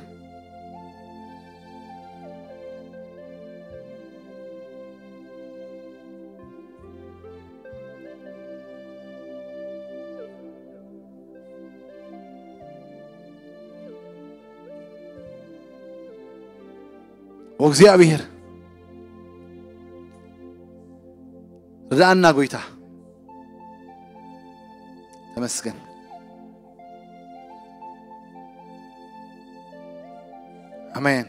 ወእግዚኣብሔር ርድኣና ጎይታ። ተመስገን። ኣሜን።